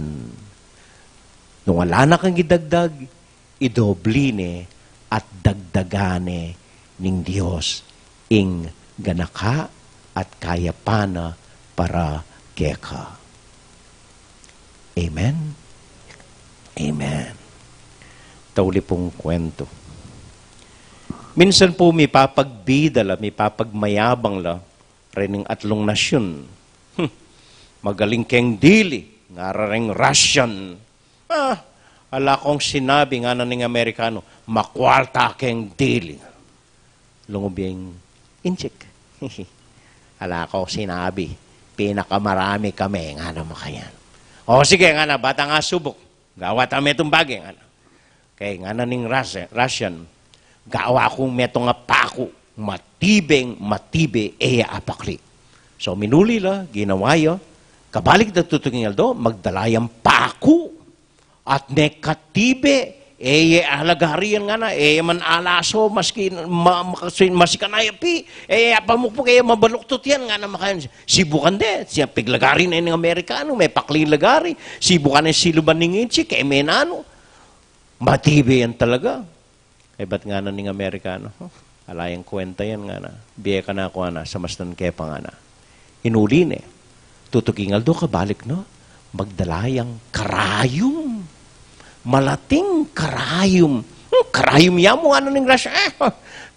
Nung ala na kang idagdag, idobli ne at dagdagan ne ning Dios ing ganaka at kayapan na para keka. Amen? Amen. Tauli pung kuwentu. Minsan pu mipapagbida la, mipapagmayabang la, rening atlung nasyun. Hmm. Magaling keng dili, ngara reng Russian. Ah, ala kong sinabi, ngana ning Amerikanu, makwalta keng dili. Lungub ya ing Intsik. Ala kong sinabi, pinakamarami kami, ngana, makanyan. O sige, ngana, bata nga subuk. Gawa ta metung bage, ngana. Kaya ngana ning Rus-, Russian, gawa kung metung a paku, matibeng matibe, e ya apakli. So, minuli la, ginawa ya, kabalik da tutuking aldo, magdala yang paku, at ne katibe, e ya alagari yan, ngana, e ya man alaso, maski ma-, ma-, masikan a api, e ya apamukpuk, e ya mabaluktut yan, ngana, makanyan. Sibukan de, siya piglagari ne ning Amerikanu, mepakli lagari, sibukan ne siluban ning Intsik, e menanu. Matibe yan talaga. Kaybat ngana ning Amerikanu, "Huh, ala yang kuwenta yan," ngana. "Bie kanaku," ngana, "samastan ke pa," ngana. Inuli ne. Tutuking aldo kabalik na, magdala yang karayum. Malating karayum. Hmm, karayum ya mu, ngana ning Russian. Eh,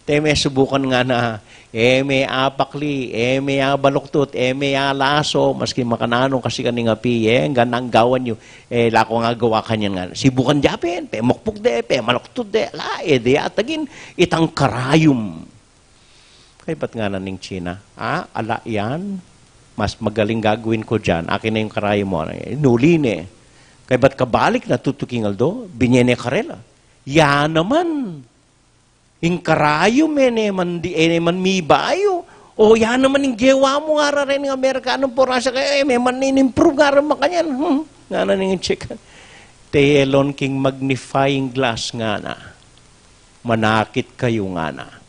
te me subukan, ngana. E me apakli, e me abaluktut, e me alaso, maski makananu kasikan ning api, e, ngana ing gawan yu, e, ala kong agawa kanyan, ngana. Sibukan de pin, pemukpuk de, pemaluktut de, ala, e de atagin itang karayum. Kaybat ngana ning China, "Ah, ala yan, mas magaling gagawin ko dyan, akin na yung karayum mu." Inuli ne. Kaybat kabalik na tutuking aldo, binye ne karela. Ya naman. Ing karayum, e ne man di, e ne man mibayu. O, ya naman ing gewa mu, ngara reng Amerikanong purasa, kaya, eh, me man ning improve, ngara, makanyan. Hmm, ngana ning chikan. Tayalon king magnifying glass, ngana. Manakit kayu, ngana.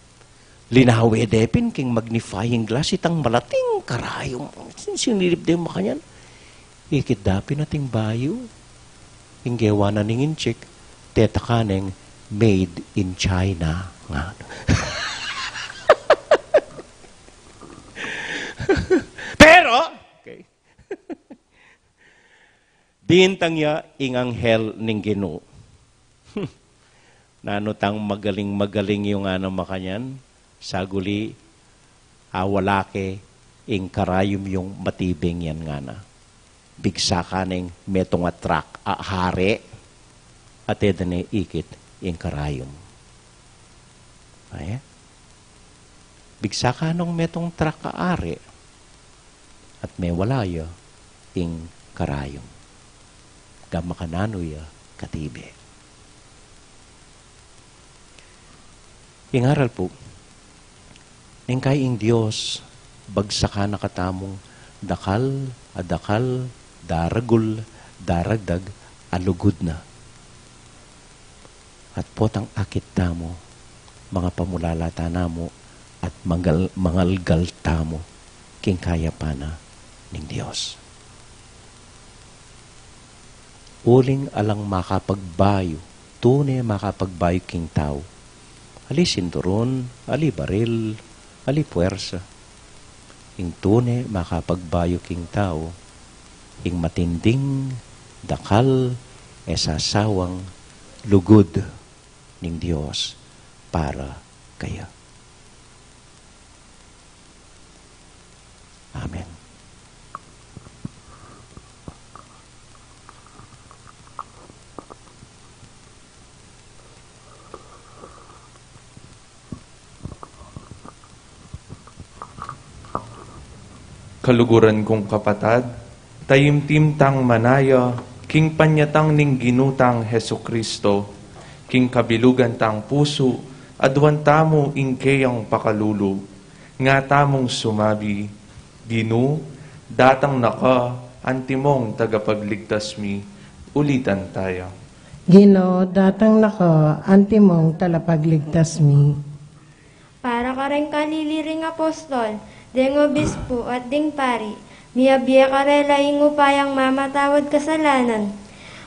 Linawe de pin king magnifying glass itang malating karayum. Sin-, sinilip de makanyan. Ikit da pin ating bayu. Ing gewa na ning inchik, tetakan neng made in China, ngana. Pero, okay. Bintang ya ing anghel ning Ginu. Nanu tang magaling-magaling yu, ngana, makanyan, saguli, awala ke ing karayum yung matibeng yan, ngana. Bigsa ka neng metung a trak a are, at e da ne ikit ing karayum. Ay? Bigsa ka nung metung trak a are, at mewala ya ing karayum. Gama kananu ya katibe. Ing aral pu, neng kai ing Dios, bagsakan na katamung dakal a dakal, daragul, daragdag, a lugud na. At potang akit tamu, mangapamulala ta namu, at mangal-, mangalgal tamu, king kayapan na ning Dios. Uling alang makapagbayu, tune makapagbayu king tau. Ali sinturun, ali baril, ali puersa. Ing tune makapagbayu king tau, ing matinding, dakal, e sasawang lugud ning Dios para kaya. Amen. Kaluguran kung kapatad, tayimtim tang manaya king panyatang ning Ginu tang Jesucristo, king kabilugan tang pusu, aduan tamu ing keyang pakalulu, nga tamung sumabi, Ginu, datang na ka, antimong tagapagligtas mi. Ulitan taya. Ginu, datang na ka, antimong talapagligtas mi. Para kareng kalili ring apostol, deng obispo at ding pari, miyabie karela ing upayang mamatawad kasalanan.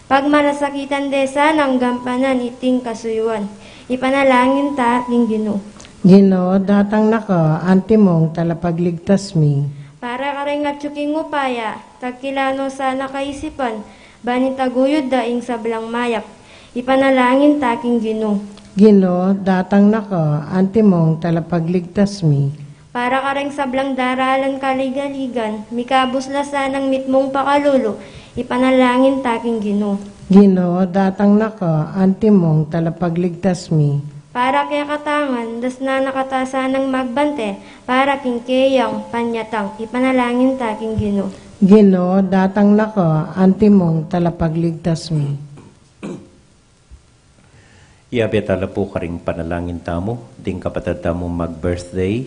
Pagmalasakitan de sanang gampanan iting kasuyuan. Ipanalangin ta king Ginu. Ginu, datang na ka, antimong talapagligtas mi. Para kareng atyu king upaya, tagkilano sana kaisipan, ban itaguyud da ing sablang mayap. Ipanalangin ta king Ginu. Ginu, datang na ka, antimong talapagligtas mi. Para kareng sablang daralan kaligaligan, mikabus la sanang mitmung pakalulu, ipanalangin ta king Ginu. Ginu, datang na ka, antimong talapagligtas mi. Para kekatangan, dasnan na kata sanang magbante, para king keyang panyatang, ipanalangin ta king Ginu. Ginu, datang na ka, antimong talapagligtas mi. Iyabe ta la pu karing panalangin tamu ding kapatad tamung mag-birthday,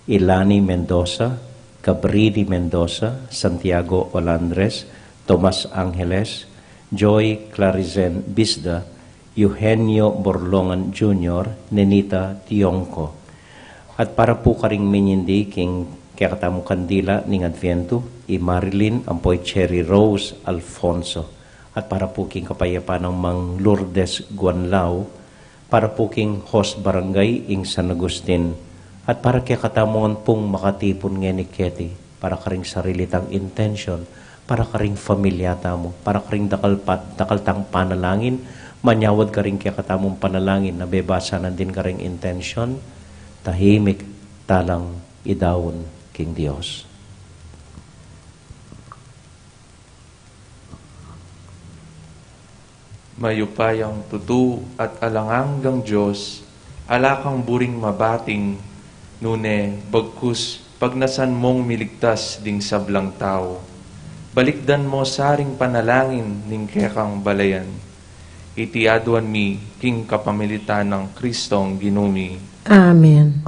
i Lani Mendoza, Gabrili Mendoza, Santiago Olandres, Tomas Angeles, Joy Clarizen Bisda, Eugenio Borlongan Junior, Nenita Tiongco. At para pu karing minyindi king kekatamung kandila ning Adviento, i Marilyn ampo i Cherry Rose Alfonso. At para pu king kapayapan nang Mang Lourdes Guanlao, para pu king host barangay ing San Agustin, at para kekatamu ngan pung makatipun ngeni keti, para karing sarili tang intention, para karing familia tamu, para karing dakal pa-, dakal tang panalangin, manyawad karing kekatamung panalangin, na bebasa nandin karing intention, tahimik talang idaun king Dios. Mayupayang tutu at alang anggang Dios, ala kang buring mabating, nune bagkus pagnasan mong miligtas ding sablang tau. Balikdan mo sa ring panalangin ning kekang balayan. Iti aduan mi king kapamilatan nang Kristong Ginu mi. Amen.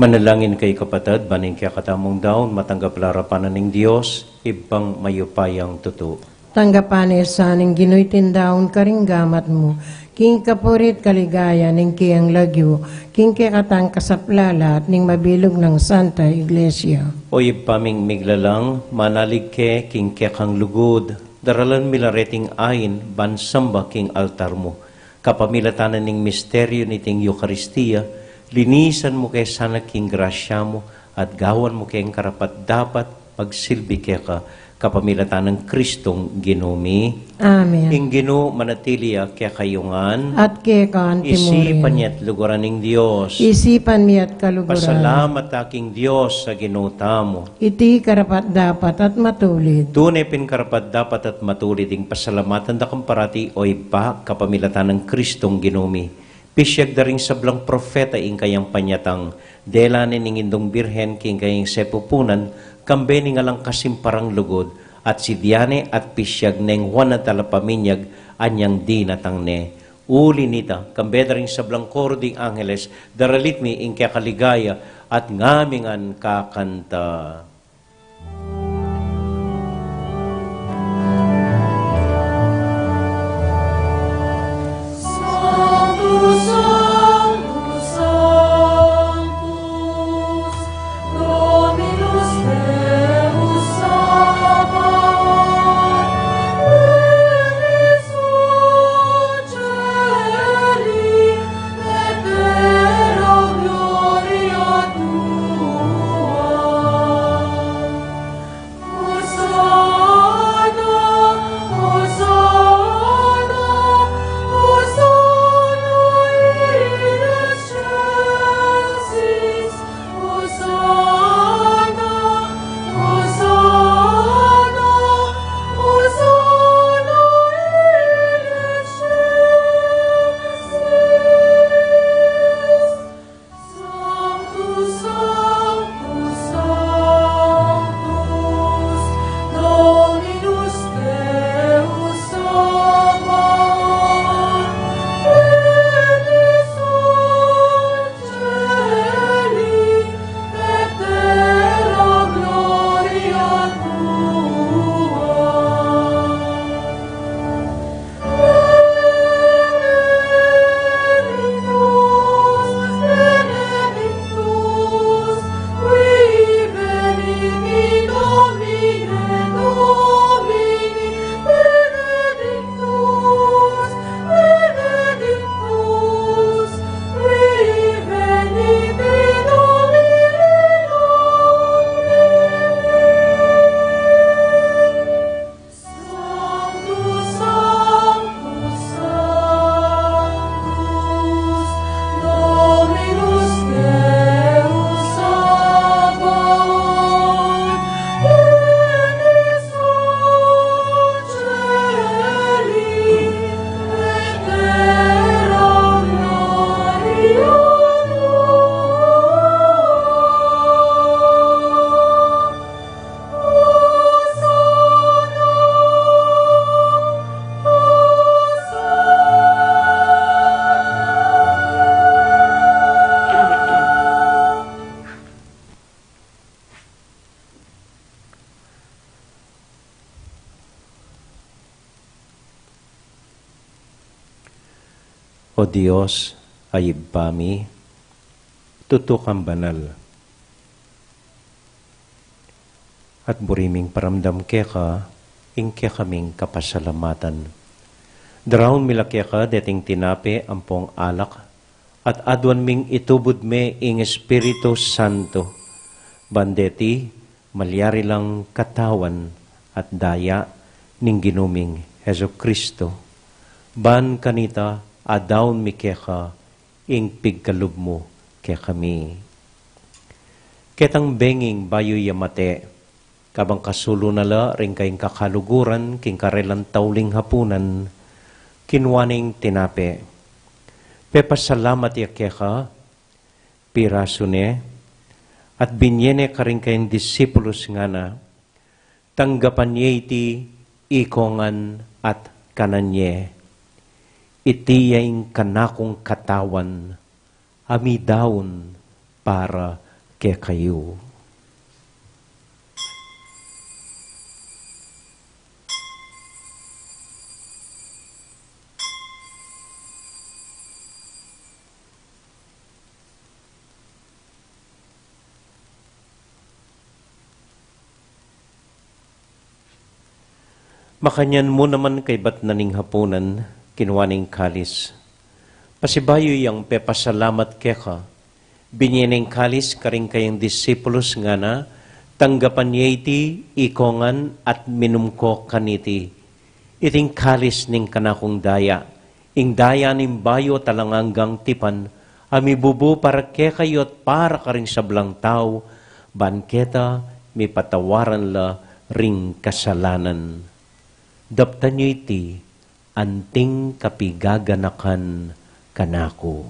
Manalangin kayu, kapatad, ban ing kekatamung daun matanggap la arapan na ning Dios, Ibpang mayupayang tutu. Tanggapan na sa ning Ginu iting daun karing gamat mu, king kapurian at kaligayan ning keyang lagyu, king kekatang kasaplalan at ning mabilug nang Santa Iglesia. O Ibpa ming miglalang, manalig ke king kekang lugud, daralan mi la reting ain ban samba king altar mu. Kapamilatan na ning misteryu niting Eukaristia, linisan mu ke sana king grasya mu, at gawan mu keng karapat-dapat magsilbi keka, kapamilatan nang Kristong Ginu mi. Amen. Ing Ginu manatili ya kekayu ngan. At keka antimurin. Isipan ya at luguran ing Dios. Isipan mi at kaluguran. Pasalamat ta king Dios a Ginu tamu. Iti karapat-dapat at matulid. Tune pin karapat-dapat at matulid ing pasalamatan da kang parati, o Ibpa, kapamilatan nang Kristong Ginu mi. Pisiag da ring sablang propeta ing kayang panyatang, dela ne ning Indung Birhen king kayang sepupunan, kambe ning alang kasimparang lugud, at sidya ne at pisiag neng Juan a Talapaminyag anyang dinatang ne. Uli nita, kambe da ring sablang koro ding angeles, daralit mi ing kekaligaya at ngamingan kakanta. O Dios, a Ibpa mi, tutu kang banal. At buri ming paramdam keka ing kekaming kapasalamatan. Daraun mi la keka deting tinape ampong alak, at aduan ming itubud me ing Espiritu Santo, ban deti malyari lang katawan at daya ning Ginu ming Jesucristo. Ban kanita adaun mi keka ing pigkalub mu kekami. Ketang benging bayu ya mate, kabang kasulu na la ring kayang kakaluguran king karelang tauling hapunan, kinua neng tinape, pepasalamat ya keka, pirasu ne, at binye ne karing kayang disipulus, ngana, tanggapan ye iti ikongan at kanan ye. Iti ya ing kanakung katawan a midaun para kekayu. Makanyan mu naman kaybat na ning hapunan, kinua ne ing kalis. Pasibayu yang pepasalamat keka, binie ne ing kalis karing kayang disipulus, ngana, tanggapan ye iti ikongan at minum ko kaniti. Iting kalis ning kanakung daya, ing daya ning bayu at alang anggang tipan, a mibubu para kekayu at para karing sablang tau, ban keta mipatawaran la ring kasalanan. Daptan yu iti anting kapigaganakan kanaku.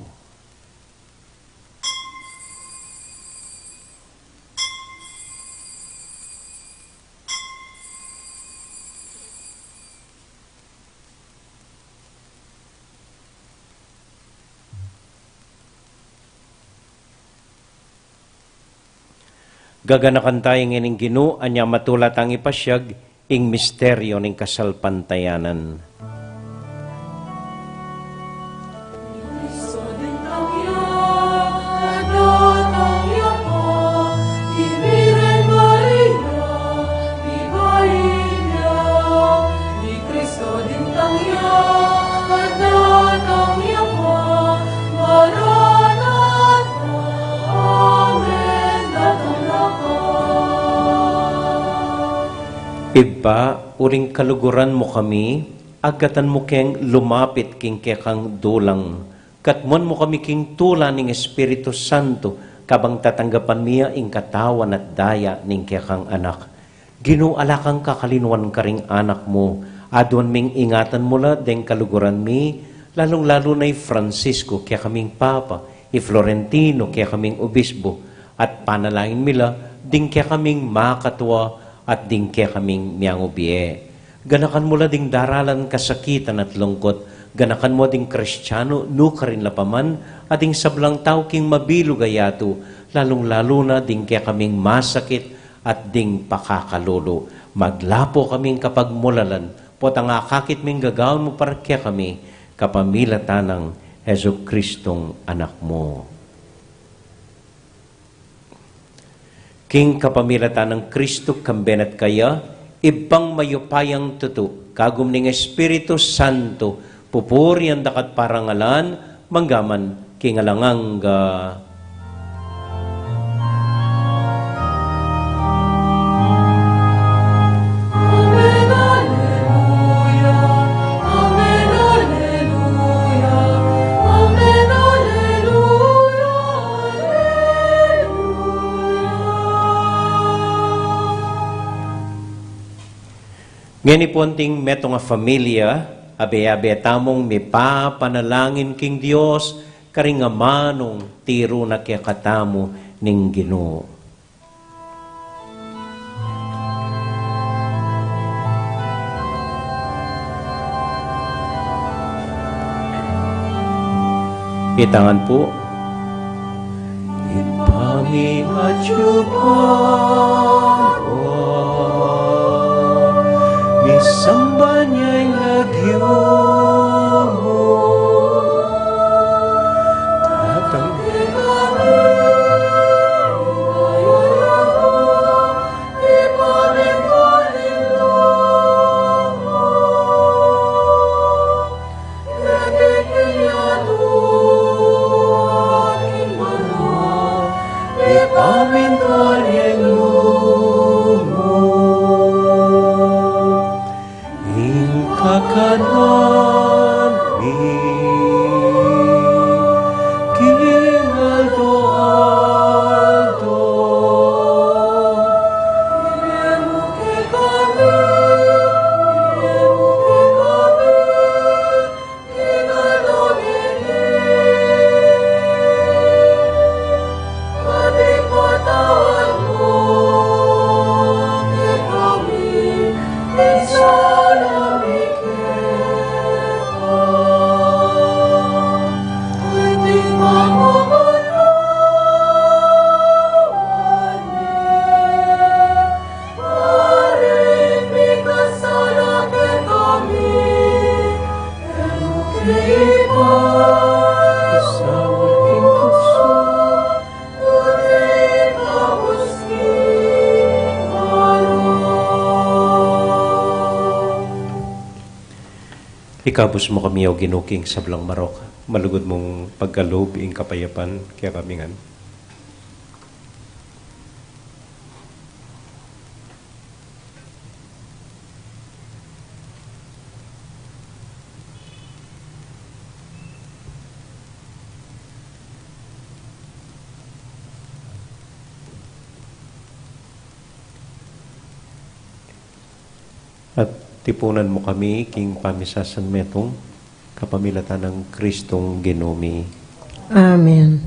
Gaganakan taya ngeni ing Ginu, anya matula tang ipasiag ing misteryu ning kasalpantayanan. Ibpa, uling kaluguran mu kami, agatan mu keng lumapit king kekang dulang. Katmuan mu kami king tula ning Espiritu Santo, kabang tatanggapan mi ya ing katawan at daya ning kekang Anak. Ginu, ala kang kakalinuan karing anak mu. Aduan ming ingatan mu la deng kaluguran mi, lalung-lalu na i Francisco, kekaming Papa, i Florentino, kekaming Obispo, at panalangin mi la ding kekaming makatua at ding kekaming miangubie. Ganakan mu la ding daralan kasakitan at lungkut. Ganakan mu ding Kristiano nukarin la pa man, at ding sablang tau king mabilug a yatu, lalung-lalu na ding kekaming masakit at ding pakakalulu. Maglapu kaming kapagmulalan, potang akakit ming gagawan mu para kekami, kapamilatan nang Jesucristong Anak mu. King kapamilatan nang Kristo, kambe na at kaya, Ibpang mayupayang tutu, kagum ning Espiritu Santo, pupurian da ka at parangalan, mangga man king alang angga. Ngeni pu anting metung a familia, abe-abe tamung mipapanalangin king Dios, karing amanung tiru na kekatamu ning Ginu. Itangan pu. Ibpa mi atsu ka banua, misamban ya ing lagyu mu. Datang ing kakanan mi king aldo-aldo. Ikabus mu kami, O Ginu, king sablang marok. Malugud mung pagkalub ing kapayapan kekami ngan. At tipunan mu kami king pamisasan metung, kapamilatan nang Kristong Ginu mi. Amen.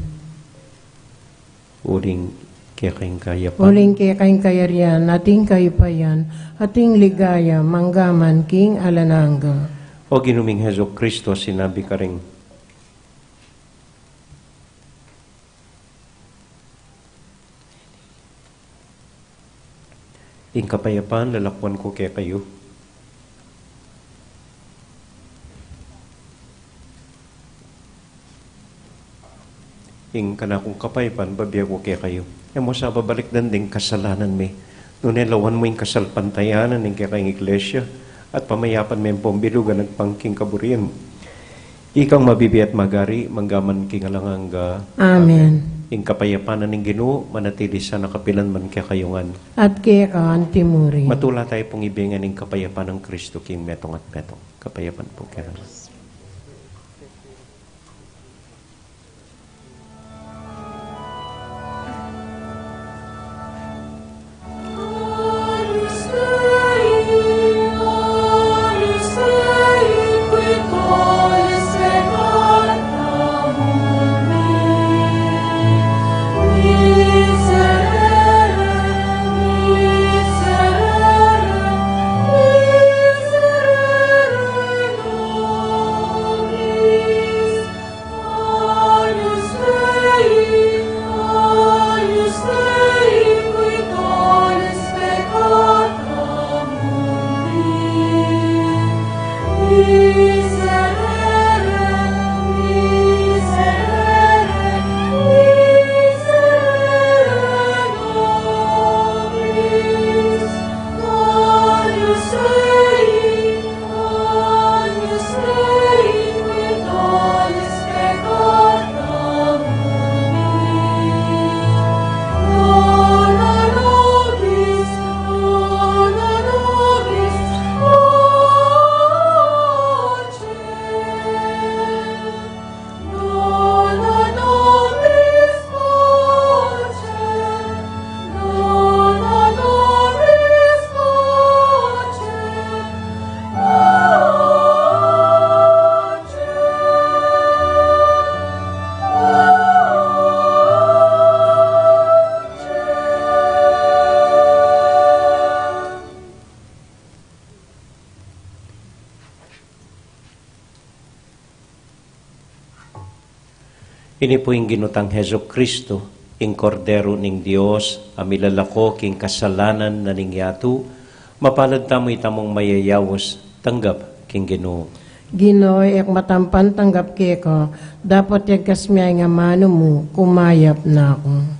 Uling keka ing kayapan. Uling keka ing kayarian, at ing kayupayan, at ing ligaya, manggaman king alang angga. O Ginu ming Jesu Kristo, sinabi karing Ing kapayapan lalakwan ku kekayu. Ing kanakung kapayapan bibie ku kekayu. E mu sa babalikdan ding kasalanan mi. Nune lawan mu ing kasalpantayanan ning kekayung Iglesia at pamayapan me ing pambilug agpang king kaburian mu. Ikang mabibie at magari, manggaman king alang angga. Amen. Ing kapayapan na ning Ginu, manatili sana kapilan man kekayu ngan. At keka antimurin. Matula tayu pung ibie ngan ing kapayapan nang Kristo king metung at metung. Kapayapan pu kekayu. Ini pu ing Ginu tang Jesucristo, ing Kordero ning Dios, a milalako king kasalanan na ning yatu. Mapalad tamu itamung mayayaus tanggap king Ginu. Ginu, e ku matampan tanggap keka, dapot yagkas me ing amanu mu, kumayap na ku.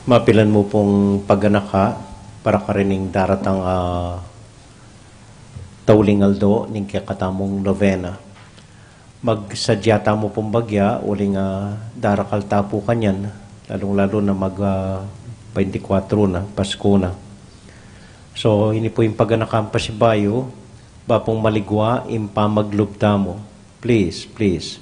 Mapilan mu pung paganaka para karing daratang, ah, tauling aldo ning kekatamung novena. Magsadya tamu pung bagya, uling, ah, darakal ta pu kanyan, lalung-lalu na mag, ah, twenty-four na, Pasku na. So, ini pu ing paganakang pasibayu, ba pung maligwa ing pamaglub tamu. Please, please.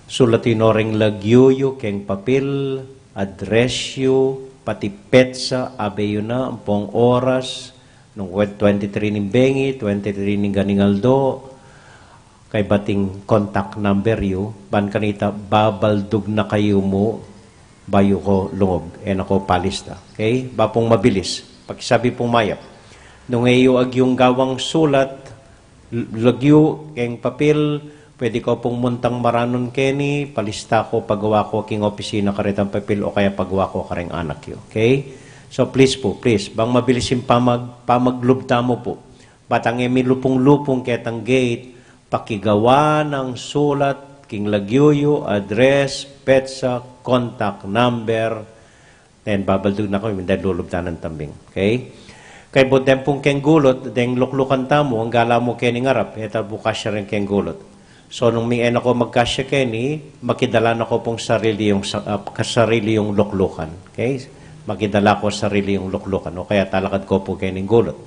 Sulat yu no ring lagyu yu keng papil, address yu, pati petsa, abe yu na, ampong oras, nung twenty-three ning bengi, twenty-three ning ganing aldo, kaybat ing contact number yu, ban kanita babaldug na kayu mu, bayu ko lungub, e na ko palista. Okay? Ba pung mabilis. Pakisabi pung mayap. Nung e yu agyung gawang sulat, l-, lagyu keng papil, pwede ko pung muntang maranun keni, palista ko, pagawa ko king opisina karetang papil, o kaya pagawa ko kareng anak yu. Okay? So please pu, please, bang mabilis ing pamag-, pamaglub tamu pu. Bat nung e mi lupung-lupung ketang gate, pakigawa nang sulat king lagyu yu, address, petsa, contact number, then babaldug na kami, then lulub ta nang tambing. Okay? Kaybat den pung keng gulut, deng luklukan tamu, angga la mu kening arap, e ta pu kasya reng keng gulut. So, nung ming e na ko magkasya keni, makidala na ko pung sarili yung sa-, ah, kasarili yung luklukan. Okay? Makidala ko sarili yung luklukan. O kaya talakad ko pu kening gulut.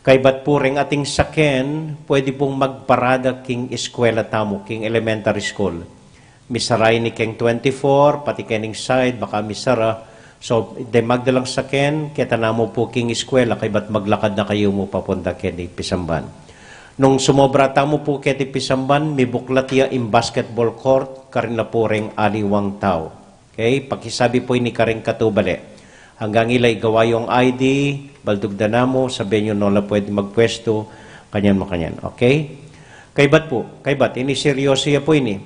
Kaybat pu reng ating saken, pwede pung magparada king eskwela tamu, king elementary school. Misara ini keng twenty-four, pati kening side, baka misara. So, deng magdalang saken, keta na mu pu king eskwela, kaybat maglakad na kayu mu papunta keti pisamban. Nung sumobra tamu pu keti pisamban, mibuklat ya ing basketball court, karin la pu reng aliwang tau. Okay? Pakisabi pu ini karing katubale. Anggang ila igawa yung I D, baldug da namu, sabian yu no la pwede magpwestu, kanyan makanyan. Okay? Kaybat pu, kaybat, ini seryoso ya pu ini.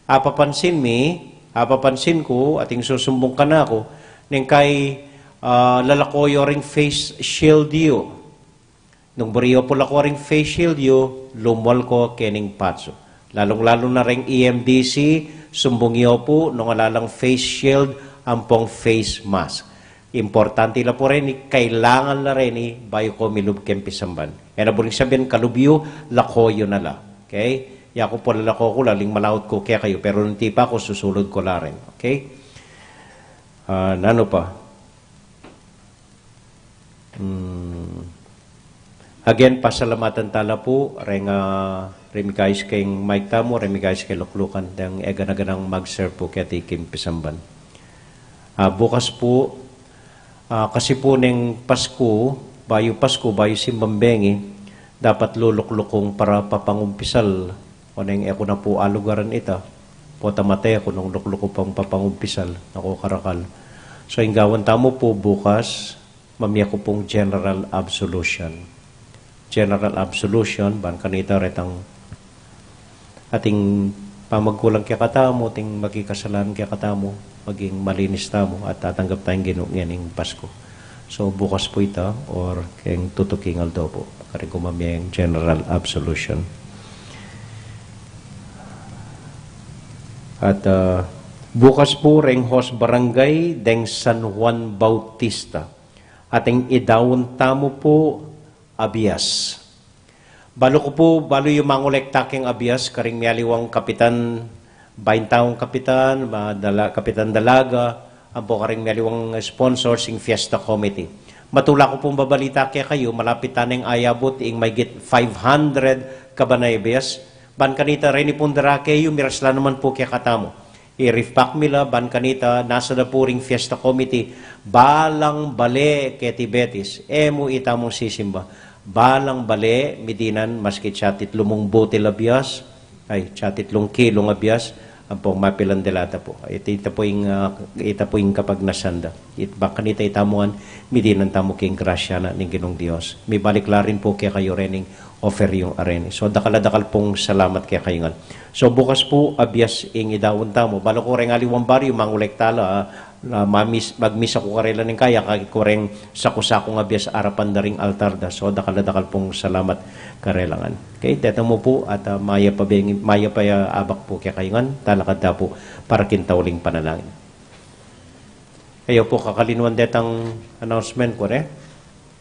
Apapansin mi, apapansin ku, ating susumbung kanaku, neng kai, ah, lalako yu ring face shield yu. Nung buri yu pu lako ring face shield yu, lumwal ko kening patsu. Lalung-lalu na reng E M D C, sumbung yu pu, nung ala lang face shield, ampong face mask. Importante la pu reni, kailangan la reni, bayu ko milub keng pisamban. E na buring sabian, kalub yu, lako yu na la. Okay? Yaku pu lalako ku la, aling malaut ku kekayu, pero nung tipa ku, susulud ku la rin. Okay? Ah, nanu pa? Hmm. Again, pasalamatan ta la pu, reng, ah, remigayus keng mic tamu, remigayus keng luklukan, deng e gana-ganang mag-serve pu keti king pisamban. Ah, bukas pu, ah, kasi pu neng Pasku, bayu Pasku, bayu simbang bengi, dapat lulukluk kung para papangumpisal, o neng e ku na pu alugaran ita, pota mate ku nung lukluk ku pang papangumpisal, naku karakal. So, ing gawan tamu pu bukas, mamie ku pung general absolution. General absolution, ban kanita retang ating pamagkulang kekatamu, ating makikasalan kekatamu, maging malinis tamu, at tatanggap tayung Ginu ngening Pasku. So, bukas pu ita, or keng tutuking aldo pu, karin ku mamie ing general absolution. At, ah, bukas pu reng host barangay deng San Juan Bautista. Ating idaun tamu pu abias. Balu ku pu, balu yu mangolekta keng abias, karing mialiwang kapitan, baintaung kapitan, ma-, dala-, kapitan dalaga, ampo karing mialiwang sponsors ing Fiesta Committee. Matula ku pung babalita kekayu, malapit ta neng ayabut ing maygit five hundred kabanay abias, ban kanita reni pung dara keyu, miras la naman pu kekatamu. I-repack mi la ban kanita, nasa da pu ring fiesta committee, balang bale keti Betis, e mu ita mung sisimba, balang bale, midinan, maski atiu titlung butil a bias, ay, atiu titlung kilung a bias, ampong mapilan de la ta pu. Ita, ita pu ing, ah, ita pu ing kapagnasan da. It, ban kanita ita mu ngan, midinan tamu king grasya na ning Ginung Dios. Mibalik la rin pu kekayu rening offertory a reni. So, dakal a dakal pung salamat kekayu ngan. So, bukas pu, abias ing idaun tamu. Balu ku reng aliwang baryu, mangolekta la, ah, mamis-, magmisa ku karela ning kaya, akit ku reng saku-sakung abias arapan da ring altar da. So, dakal a dakal pung salamat karela ngan. Okay, deta mu pu, at, ah, mayap a beng-, mayap a abak pu kekayu ngan, talakad ta pu, para king tauling panalangin. Ayaw pu kakalinuan detang announcement ku re.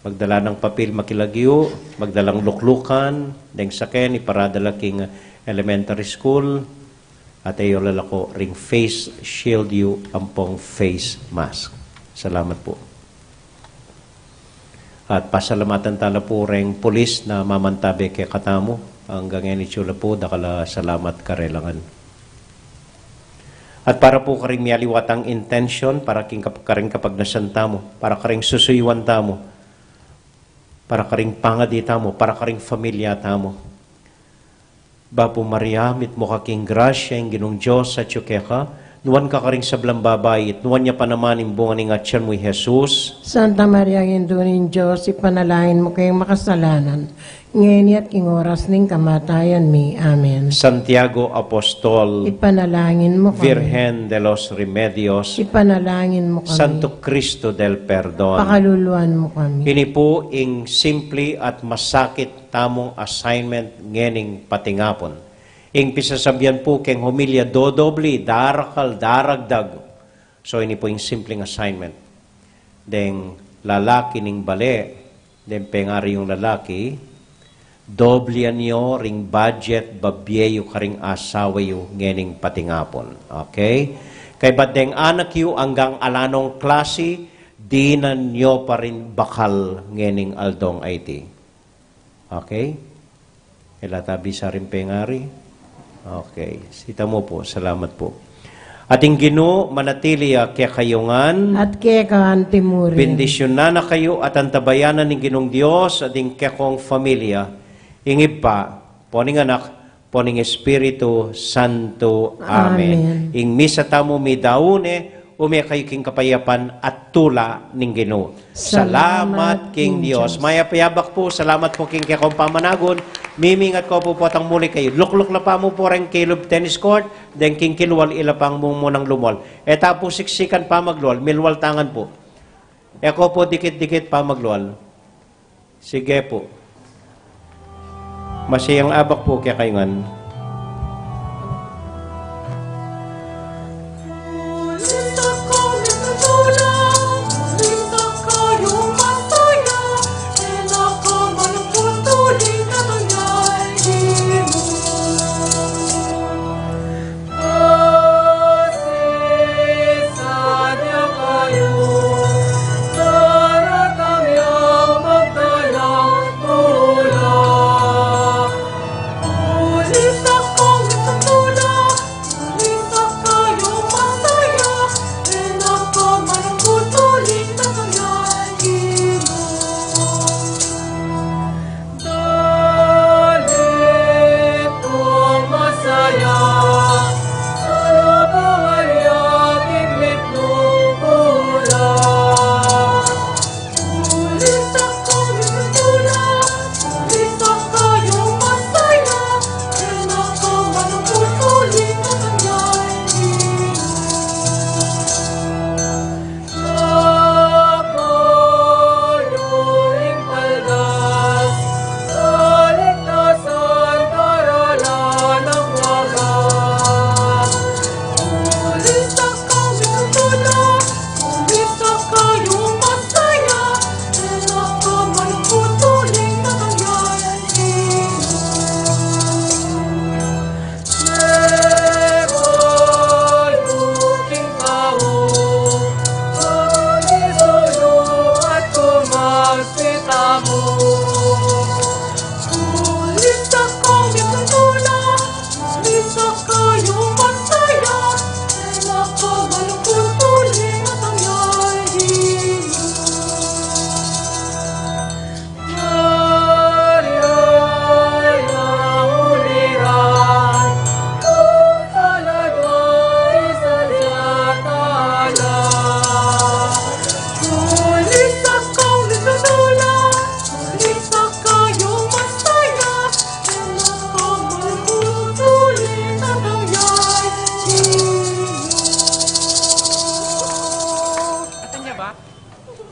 Magdala nang papil makilag yu, magdalang luklukan, deng sake, iparada la king elementary school, at ayaw lalako ring face shield yu ampong face mask. Salamat pu. At pasalamatan ta la pu reng pulis na mamantabe kekatamu, anggang ngeni atyu la pu, dakal a salamat karela ngan. At para pu karing mialiwa tang intention, para king kap-, karing kapagnasan tamu, para karing susuyuan tamu, para karing pangadi tamu, para karing familia tamu. Bapu Maria, mitmu ka king grasya, ing Ginung Dios atyu keka, nuan ka karing sablang babai, at nuan ya pa naman ing bunga ning atian mu, i Jesus. Santa Maria, Indu ning Dios, ipanalangin mu keng makasalanan, ngeni at king oras ning kamatayan mi. Amen. Santiago Apostol, ipanalangin mu kami. Virgen de los Remedios, ipanalangin mu kami. Santo Cristo del Perdon, pakaluluan mu kami. Ini pu ing simple at masakit tamung assignment ngening patingapun. Ing pisasabian pu keng homilya, dodobli, darakal, daragdag. So, ini pu ing simpleng assignment. Deng lalaki ning bale, deng pengari yung lalaki, doblian yu ring budget, babie yu karing asawa yu ngening patingapun. Okay? Kaybat deng anak yu anggang ala nong klasi, dinan yu pa rin bakal ngening aldong iti. Okay? E la ta bisa ring pengari. Okay. Sita mu pu. Salamat pu. At ing Ginu manatili ya kekayu ngan. At keka anti mu rin. Bendisyunan na kayu at antabayanan ning Ginung Dios at ing kekong familia, ing Ibpa, ampo ning Anak, ampo ning Espiritu Santo. Amen. Amen. Ing misa tamu midaun ne, ume kayu king kapayapan at tula ning Ginu. Salamat king Dios. Mayap a abak pu, salamat pu king kekong pamanagun. Mimingat ku pu potang muli kayu. Lukluk la pa mu pu reng kilub tennis court, deng king kilwal ila pang mumunang lumwal. E ta pu siksikan pamaglwal, milwal ta ngan pu. E ko pu dikit-dikit pamaglwal. Sige pu. Masayang abak pu kekayu ngan.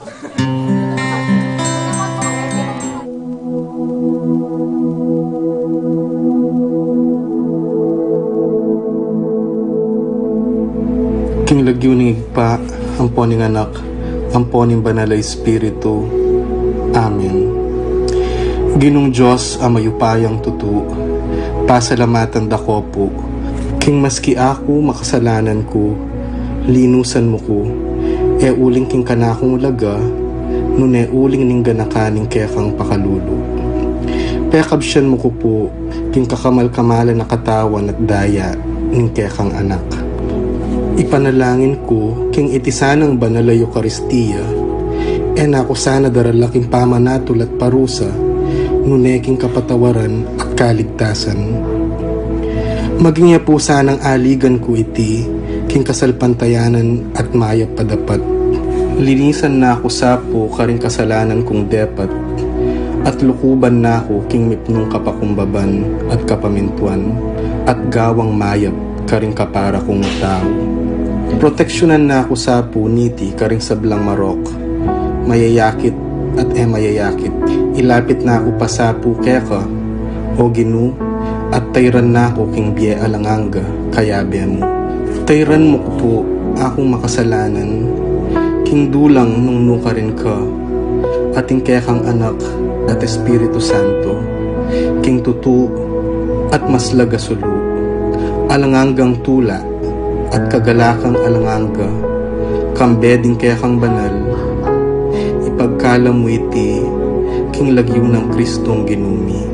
King lagyu ning Ibpa, ampo ning Anak, ampo ning Banal a Espiritu. Amen. Ginung Dios a mayupayang tutu, pasalamatan da ka pu, king maski aku makasalanan ku, linusan mu ku, e uling king kanakung laga, nune uling ning ganakan ning kekang pakalulu. Pekabsian mu ku pu, king kakamal-kamalan a katawan at daya ning kekang Anak. Ipanalangin ku, king iti sanang banal a Eukaristia, e na ku sana darala king pamanatul at parusa, nune king kapatawaran at kaligtasan. Maging ya pu sanang aligan ku iti, king kasalpantayanan at mayap a dapat. Linisan na ku sa pu karing kasalanan kung depat, at lukuban na ku king mipnung kapakumbaban at kapamintuan, at gawang mayap karing kapara kung tau. Proteksyunan na ku sa pu niti karing sablang marok, mayayakit at e mayayakit. Ilapit na ku pa sa pu keka, O Ginu, at tayran na ku king bie alang angga, kayabe mu. Tayran mu ku pu akung makasalanan, king dulang nung nukarin ka, at ing kekang Anak at Espiritu Santo, king tutu at maslag a sulu, alang anggang tula at kagalakang alang angga, kambe ding kekang banal, ipagkalam mu iti, king lagyu nang Kristong Ginu mi.